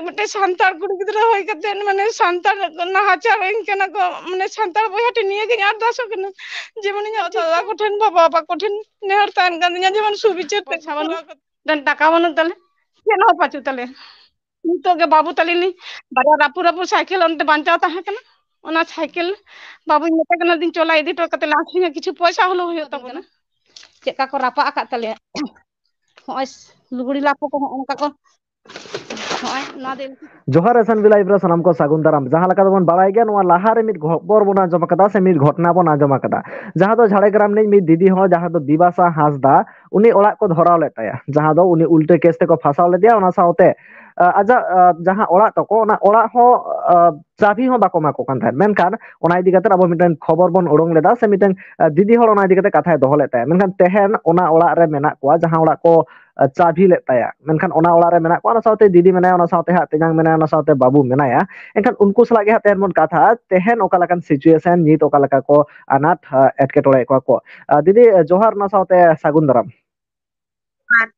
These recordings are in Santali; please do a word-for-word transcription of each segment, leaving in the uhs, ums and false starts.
ᱢᱤᱫᱴᱮᱱ ᱥᱟᱱᱛᱟᱲ ᱠᱩᱲᱤ ᱜᱤᱫᱽᱨᱟᱹ ᱦᱩᱭ ᱠᱟᱛᱮ, ᱢᱟᱱᱮ, ᱥᱟᱱᱛᱟᱲ ᱱᱟᱦᱟᱪᱟᱨ ᱟᱹᱧ ᱠᱟᱱᱟ ᱠᱚ, ᱢᱟᱱᱮ, ᱥᱟᱱᱛᱟᱲ ᱵᱚᱭᱦᱟ ᱴᱷᱮᱱ ᱱᱤᱭᱟᱹ ᱜᱤᱧ ᱟᱨᱫᱟᱥᱚᱜ ᱠᱟᱱᱟ, ᱡᱮ, ᱢᱟᱱᱮ, ᱤᱧᱟᱹᱜ ᱫᱟᱫᱟ ᱠᱚᱴᱷᱮᱱ, ᱵᱟᱵᱟ ᱠᱚᱴᱷᱮᱱ ᱱᱮᱦᱚᱨ ᱛᱟᱦᱮᱱ ᱠᱟᱱ ᱛᱤᱧᱟ, ᱡᱮᱢᱚᱱ ᱥᱩᱵᱤᱪᱟᱹᱨ ᱛᱮ ᱥᱟᱵᱚᱱ ᱴᱟᱠᱟ ᱵᱟᱹᱱᱩᱜ ᱛᱟᱞᱮ, ᱪᱮᱫ ᱦᱚᱸ ᱵᱟᱹᱪᱩᱜ ᱛᱟᱞᱮ᱾ ᱱᱤᱛᱚᱜ ᱜᱮ ᱵᱟᱹᱵᱩ ᱛᱟᱹᱞᱤᱧ ᱞᱤᱧ ᱵᱟᱨᱭᱟ ᱨᱟᱹᱯᱩᱫ ᱨᱟᱹᱯᱩᱫ ᱥᱟᱭᱠᱮᱞ ᱚᱱᱛᱮ ᱵᱟᱧᱪᱟᱣ ᱛᱟᱦᱮᱸ ᱠᱟᱱᱟ, ᱚᱱᱟ ᱥᱟᱭᱠᱮᱞ ᱵᱟᱹᱵᱩᱧ ᱢᱮᱛᱟᱭ ᱠᱟᱱᱟ, ᱫᱤᱱ ᱪᱚᱞᱟ ᱤᱫᱤ ᱦᱚᱴᱚ ᱠᱟᱛᱮ ᱞᱮ ᱟᱹᱠᱷᱨᱤᱧᱟ, ᱠᱤᱪᱷᱩ ᱯᱚᱭᱥᱟ ᱦᱚᱞᱚ ᱦᱩᱭᱩᱜ ᱛᱟᱵᱚᱱᱟ᱾ ᱪᱮᱫ ᱞᱮᱠᱟ ᱠᱚ ᱨᱟᱯᱟᱜ ᱟᱠᱟᱫ ᱛᱟᱞᱮᱭᱟ, ᱦᱚᱸᱜᱼᱚᱭ ᱞᱩᱜᱽᱲᱤ ᱞᱟᱯᱚ ᱠᱚ ᱦᱚᱸᱜᱼᱚ ᱱᱚᱝᱠᱟ ᱠᱚ, ᱦᱚᱸᱜᱼᱚᱭ ᱱᱚᱣᱟ ᱫᱚ ᱡᱚᱦᱟᱨ S N B Live ᱨᱮ ᱥᱟᱱᱟᱢ ᱠᱚ ᱥᱟᱹᱜᱩᱱ ᱫᱟᱨᱟᱢ᱾ ᱡᱟᱦᱟᱸ ᱞᱮᱠᱟ ᱫᱚᱵᱚᱱ ᱵᱟᱲᱟᱭ ᱜᱮᱭᱟ, ᱱᱚᱣᱟ ᱞᱟᱦᱟ ᱨᱮ ᱢᱤᱫ ᱠᱷᱚᱵᱚᱨ ᱵᱚᱱ ᱟᱸᱡᱚᱢ ᱟᱠᱟᱫᱟ ᱥᱮ ᱢᱤᱫ ᱜᱷᱚᱴᱱᱟ ᱵᱚᱱ ᱟᱸᱡᱚᱢ ᱟᱠᱟᱫᱟ, ᱡᱟᱦᱟᱸ ᱫᱚ ᱡᱷᱟᱲᱜᱨᱟᱢ ᱨᱤᱱᱤᱡ ᱢᱤᱫ ᱫᱤᱫᱤ ᱦᱚᱲ, ᱡᱟᱦᱟᱸ ᱫᱚ ᱵᱤᱵᱟᱥᱟ ᱦᱟᱸᱥᱫᱟ, ᱩᱱᱤ ᱚᱲᱟᱜ ᱠᱚ ᱫᱷᱚᱨᱟᱣ ᱞᱮᱫ ᱛᱟᱭᱟ, ᱡᱟᱦᱟᱸ ᱫᱚ ᱩᱱᱤ ᱩᱞᱴᱟᱹ ᱠᱮᱥ ᱛᱮᱠᱚ ᱯᱷᱟᱸᱥᱟᱣ ᱞᱮᱫᱮᱭᱟ᱾ ᱚᱱᱟ ᱥᱟᱶᱛᱮ, ᱟ, ᱟᱡᱟᱜ, ᱟ, ᱡᱟᱦᱟᱸ ᱚᱲᱟᱜ ᱛᱟᱠᱚ, ᱚᱱᱟ ᱚᱲᱟᱜ ᱦᱚᱸ, ᱟ, ᱪᱟᱹᱵᱤ ᱦᱚᱸ ᱵᱟᱠᱚ ᱮᱢᱟ ᱠᱚ ᱠᱟᱱ ᱛᱟᱦᱮᱸᱫ᱾ ᱢᱮᱱᱠᱷᱟᱱ ᱚᱱᱟ ᱤᱫᱤ ᱠᱟᱛᱮ ᱟᱵᱚ ᱢᱤᱫᱴᱮᱱ ᱠᱷᱚᱵᱚᱨ ᱵᱚᱱ ᱩᱰᱩᱝ ᱞᱮᱫᱟ, ᱥᱮ ᱢᱤᱫᱴᱮᱱ, ᱟ, ᱫᱤᱫᱤ ᱦᱚᱲ ᱚᱱᱟ ᱤᱫᱤ ᱠᱟᱛᱮ ᱠᱟᱛᱷᱟᱭ ᱫᱚᱦᱚ ᱞᱮᱫ ᱛᱟᱭᱟ᱾ ᱢᱮᱱᱠᱷᱟᱱ ᱛᱮᱦᱮᱧ ᱚᱱᱟ ᱚᱲᱟᱜ ᱨᱮ ᱢᱮᱱᱟᱜ ᱠᱚᱣᱟ, ᱡᱟᱦᱟᱸ ᱚᱲᱟᱜ ᱠᱚ, ᱟ, ᱪᱟᱹᱵᱤ ᱞᱮᱫ ᱛᱟᱭᱟ, ᱢᱮᱱᱠᱷᱟᱱ ᱚᱱᱟ ᱚᱲᱟᱜ ᱨᱮ ᱢᱮᱱᱟᱜ ᱠᱚᱣᱟ, ᱚᱱᱟ ᱥᱟᱶᱛᱮ ᱫᱤᱫᱤ ᱢᱮᱱᱟᱭᱟ, ᱚᱱᱟ ᱥᱟᱶᱛᱮ ᱦᱟᱸᱜ ᱛᱮᱧᱟᱝ ᱢᱮᱱᱟᱭᱟ, ᱚᱱᱟ ᱥᱟᱶᱛᱮ ᱵᱟᱹᱵᱩ ᱢᱮᱱᱟᱭᱟ᱾ ᱮᱱᱠᱷᱟᱱ ᱩᱱᱠᱩ ᱥᱟᱞᱟᱜ ᱜᱮ ᱦᱟᱸᱜ ᱛᱮᱦᱮᱧ ᱵᱚᱱ ᱠᱟᱛᱷᱟᱜᱼᱟ, ᱛᱮᱦᱮᱧ ᱚᱠᱟ ᱞᱮᱠᱟᱱ situation, ᱱᱤᱛ ᱚᱠᱟ ᱞᱮᱠᱟ ᱠᱚ ᱟᱱᱟᱴ, ᱟ, ᱮᱴᱠᱮᱴᱚᱬᱮᱭᱮᱫ ᱠᱚᱣᱟ ᱠᱚ᱾ ᱟ, ᱫᱤᱫᱤ, ᱡᱚᱦᱟᱨ, ᱚᱱᱟ ᱥᱟᱶᱛᱮ ᱥᱟᱹᱜᱩᱱ ᱫᱟᱨᱟᱢ᱾ ᱟᱨ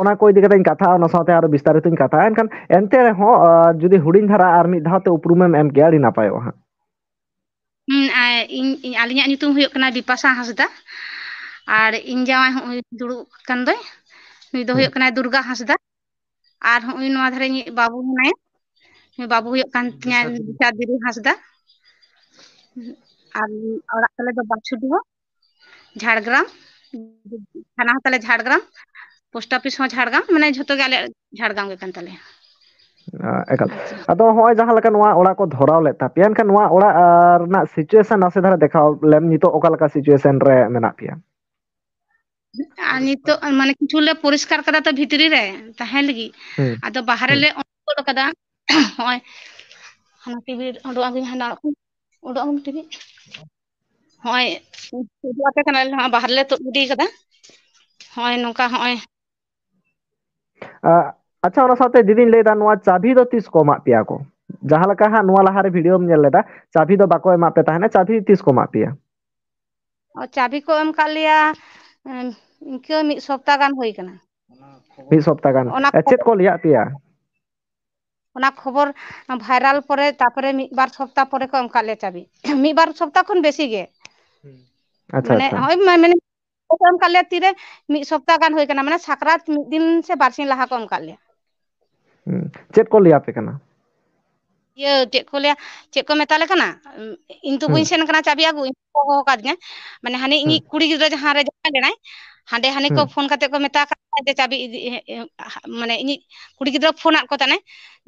ᱚᱱᱟ ᱠᱚ ᱤᱫᱤ ᱠᱟᱛᱮᱧ ᱠᱟᱛᱷᱟᱜᱼᱟ, ᱚᱱᱟ ᱥᱟᱶᱛᱮ ᱟᱨᱚ ᱵᱤᱥᱛᱟᱨᱤᱛᱚᱧ ᱠᱟᱛᱷᱟᱜᱼᱟ᱾ ᱮᱱᱠᱷᱟᱱ ᱮᱱᱛᱮ ᱨᱮᱦᱚᱸ, ᱟ, ᱡᱩᱫᱤ ᱦᱩᱰᱤᱧ ᱫᱷᱟᱨᱟ ᱟᱨ ᱢᱤᱫ ᱫᱷᱟᱣ ᱛᱮ ᱩᱯᱨᱩᱢᱮᱢ ᱮᱢ ᱠᱮᱭᱟ, ᱟᱹᱰᱤ ᱱᱟᱯᱟᱭᱚᱜᱼᱟ ᱦᱟᱸᱜ᱾ ᱦᱩᱸ, ᱟ, ᱤᱧ, ᱤᱧ, ᱟᱹᱞᱤᱧᱟᱜ ᱧᱩᱛᱩᱢ ᱦᱩᱭᱩᱜ ᱠᱟᱱᱟ ᱵᱤᱯᱟᱥᱟ ᱦᱟᱸᱥᱫᱟ᱾ ᱟᱨ ᱤᱧ ᱡᱟᱶᱟᱭ ᱦᱚᱸᱜᱼᱚᱭ ᱫᱩᱲᱩᱵ ᱠᱟᱱ ᱫᱚᱭ, ᱱᱩᱭ ᱫᱚ ᱦᱩᱸ᱾ ᱦᱩᱭᱩᱜ ᱠᱟᱱᱟᱭ ᱫᱩᱨᱜᱟ ᱦᱟᱸᱥᱫᱟ᱾ ᱟᱨ ᱦᱚᱸᱜᱼᱚᱭ ᱱᱚᱣᱟ ᱫᱷᱟᱨᱮ ᱤᱧᱤᱡ ᱵᱟᱹᱵᱩ ᱢᱮᱱᱟᱭᱟ᱾ ᱱᱩᱭ ᱵᱟᱹᱵᱩ ᱦᱩᱭᱩᱜ ᱠᱟᱱ ᱛᱤᱧᱟ ᱵᱤᱥᱟᱫᱤᱨᱤ ᱦᱟᱸᱥᱫᱟ᱾ ᱟᱨ ᱚᱲᱟᱜ ᱛᱟᱞᱮ ᱫᱚ ᱵᱟᱠᱥᱩᱰᱤᱦᱟ, ᱡᱷᱟᱲᱜᱨᱟᱢ, ᱛᱷᱟᱱᱟ ᱦᱚᱸ ᱛᱟᱞᱮ ᱡᱷᱟᱲᱜᱨᱟᱢ, ᱯᱳᱥᱴ ᱚᱯᱷᱤᱥ ᱦᱚᱸ ᱡᱷᱟᱲᱜᱨᱟᱢ, ᱢᱟᱱᱮ ᱡᱷᱚᱛᱚ ᱜᱮ ᱟᱞᱮᱭᱟᱜ ᱡᱷᱟᱲᱜᱨᱟᱢ ᱜᱮ ᱠᱟᱱ ᱛᱟᱞᱮᱭᱟ᱾ ᱟ, ᱮᱠᱟᱞ᱾ ᱟᱪᱪᱷᱟ᱾ ᱟᱫᱚ ᱦᱚᱸᱜᱼᱚᱭ ᱡᱟᱦᱟᱸ ᱞᱮᱠᱟ ᱱᱚᱣᱟ ᱚᱲᱟᱜ ᱠᱚ ᱫᱷᱚᱨᱟᱣ ᱞᱮᱫ ᱛᱟᱯᱮᱭᱟ, ᱮᱱᱠᱷᱟᱱ ᱱᱚᱣᱟ ᱚᱲᱟᱜ, ᱟ, ᱨᱮᱱᱟᱜ situation ᱱᱟᱥᱮ ᱫᱷᱟᱨᱟ ᱫᱮᱠᱷᱟᱣ ᱞᱮᱢ, ᱱᱤᱛᱚᱜ ᱚᱠᱟ ᱞᱮᱠᱟ situation ᱨᱮ ᱢᱮᱱᱟᱜ ᱯᱮᱭᱟ? ᱟᱨ ᱱᱤᱛᱚᱜ ᱢᱟᱱᱮ ᱠᱤᱪᱷᱩ ᱞᱮ ᱯᱚᱨᱤᱥᱠᱟᱨ ᱠᱟᱫᱟ ᱛᱚ ᱵᱷᱤᱛᱨᱤ ᱨᱮ ᱛᱟᱦᱮᱸ ᱞᱟᱹᱜᱤᱫ, ᱦᱩᱸ, ᱟᱫᱚ ᱵᱟᱦᱨᱮ ᱦᱩᱸ᱾ ᱞᱮ ᱚᱰᱚᱠ ᱟᱠᱟᱫᱟ᱾ ᱦᱚᱸᱜᱼᱚᱭ ᱦᱟᱱᱟ ᱴᱤᱵᱷᱤ ᱩᱰᱩᱠ ᱟᱹᱜᱩᱧ, ᱦᱟᱱᱟ ᱩᱰᱩᱠ ᱟᱹᱜᱩ ᱴᱤᱵᱷᱤ᱾ ᱦᱚᱸᱜᱼᱚᱭ ᱩᱫᱩᱜ ᱟᱯᱮ ᱠᱟᱱᱟᱞᱮ, ᱱᱚᱣᱟ ᱵᱟᱦᱨᱮ ᱞᱮ ᱛᱩᱫ ᱜᱤᱰᱤ ᱠᱟᱫᱟ᱾ ᱦᱚᱸᱜᱼᱚᱭ ᱱᱚᱝᱠᱟ, ᱦᱚᱸᱜᱼᱚᱭ᱾ ᱟ-, ᱟᱪᱪᱷᱟ, ᱚᱱᱟ ᱥᱟᱶᱛᱮ ᱫᱤᱫᱤᱧ ᱞᱟᱹᱭᱫᱟ, ᱱᱚᱣᱟ ᱪᱟᱹᱵᱤ ᱫᱚ ᱛᱤᱥ ᱠᱚ ᱮᱢᱟᱜ ᱯᱮᱭᱟ ᱠᱚ? ᱡᱟᱦᱟᱸ ᱞᱮᱠᱟ ᱦᱟᱸᱜ ᱱᱚᱣᱟ ᱞᱟᱦᱟᱨᱮ ᱵᱷᱤᱰᱤᱭᱳᱢ ᱧᱮᱞ ᱞᱮᱫᱟ, ᱪᱟᱹᱵᱤ ᱫᱚ ᱵᱟᱠᱚ ᱮᱢᱟᱜ ᱯᱮ ᱛᱟᱦᱮᱱᱟ, ᱪᱟᱹᱵᱤ ᱛᱤᱥ ᱠᱚ ᱮᱢᱟᱜ ᱯᱮᱭᱟ? ᱚ, ᱪᱟᱹᱵᱤ ᱠᱚ ᱮᱢ ᱠᱟᱜ ᱞᱮᱭᱟ, ᱮᱸ, ᱤᱱᱠᱟᱹ ᱢᱤᱫ ᱥᱚᱯᱛᱟ ᱜᱟᱱ ᱦᱩᱭ ᱠᱟᱱᱟ᱾ ᱢᱤᱫ ᱥᱚᱯᱛᱟ ᱜᱟᱱ᱾ ᱚᱱᱟ ᱮ, ᱪᱮᱫ ᱠᱚ ᱞᱟᱹᱭᱟᱜ ᱯᱮᱭᱟ? ᱚᱱᱟ ᱠᱷᱚᱵᱚᱨ ᱵᱷᱟᱭᱨᱟᱞ ᱯᱚᱨᱮ, ᱛᱟᱨᱯᱚᱨᱮ ᱢᱤᱫ ᱵᱟᱨ ᱥᱚᱯᱛᱟ ᱯᱚᱨᱮ ᱠᱚ ᱮᱢ ᱠᱟᱜ ᱞᱮᱭᱟ ᱪᱟᱵᱤ᱾ ᱢᱤᱫ ᱵᱟᱨ ᱥᱚᱯᱛᱟ ᱠᱷᱚᱱ ᱵᱮᱥᱤ ᱜᱮ᱾ ᱟᱪᱪᱷᱟ, ᱢᱟᱱᱮ, ᱟᱪᱪᱷᱟ᱾ ᱦᱚᱸᱜᱼᱚᱭ ᱢᱟ-, ᱢᱟᱱᱮ, ᱠᱚ ᱮᱢ ᱠᱟᱜ ᱞᱮᱭᱟ ᱛᱤᱨᱮ, ᱢᱤᱫ ᱥᱚᱯᱛᱟ ᱜᱟᱱ ᱦᱩᱭ ᱠᱟᱱᱟ, ᱢᱟᱱᱮ, ᱥᱟᱠᱨᱟᱛ ᱢᱤᱫ ᱫᱤᱱ ᱥᱮ ᱵᱟᱨ ᱥᱤᱧ ᱞᱟᱦᱟ ᱠᱚ ᱮᱢ ᱠᱟᱜ ᱞᱮᱭᱟ᱾ ᱦᱩᱸ᱾ ᱪᱮᱫ ᱠᱚ ᱞᱟᱹᱭ ᱟᱯᱮ ᱠᱟᱱᱟ? ᱤᱭᱟᱹ, ᱪᱮᱫ ᱠᱚ ᱞᱟᱹᱭᱟ, ᱪᱮᱫ ᱠᱚ ᱢᱮᱛᱟ ᱞᱮ ᱠᱟᱱᱟ? ᱩᱸ, ᱤᱧ ᱛᱚ ᱦᱩᱸ᱾ ᱵᱟᱹᱧ ᱥᱮᱱ ᱠᱟᱱᱟ ᱪᱟᱵᱤ ᱟᱹᱜᱩ, ᱤᱧ ᱠᱚ ᱦᱚᱦᱚ ᱟᱠᱟᱫᱤᱧᱟ᱾ ᱢᱟᱱᱮ, ᱦᱟᱱᱮ ᱦᱩᱸ᱾ ᱤᱧᱤᱡ ᱠᱩᱲᱤ ᱜᱤᱫᱽᱨᱟᱹ ᱡᱟᱦᱟᱸ ᱨᱮ ᱡᱟᱶᱟᱭ ᱞᱮᱱᱟᱭ, ᱦᱟᱸᱰᱮ ᱦᱟᱹᱱᱤ ᱠᱚ ᱦᱩᱸ᱾ ᱯᱷᱳᱱ ᱠᱟᱛᱮ ᱠᱚ ᱢᱮᱛᱟ ᱠᱟᱫᱤᱧᱟ ᱡᱮ ᱪᱟᱵᱤ ᱤᱫᱤ, ᱮ, ᱮ, ᱦᱟ-, ᱢᱟᱱᱮ, ᱤᱧᱤᱡ ᱠᱩᱲᱤ ᱜᱤᱫᱽᱨᱟᱹ ᱯᱷᱳᱱ ᱟᱫ ᱠᱚ ᱛᱟᱦᱮᱱᱟᱭ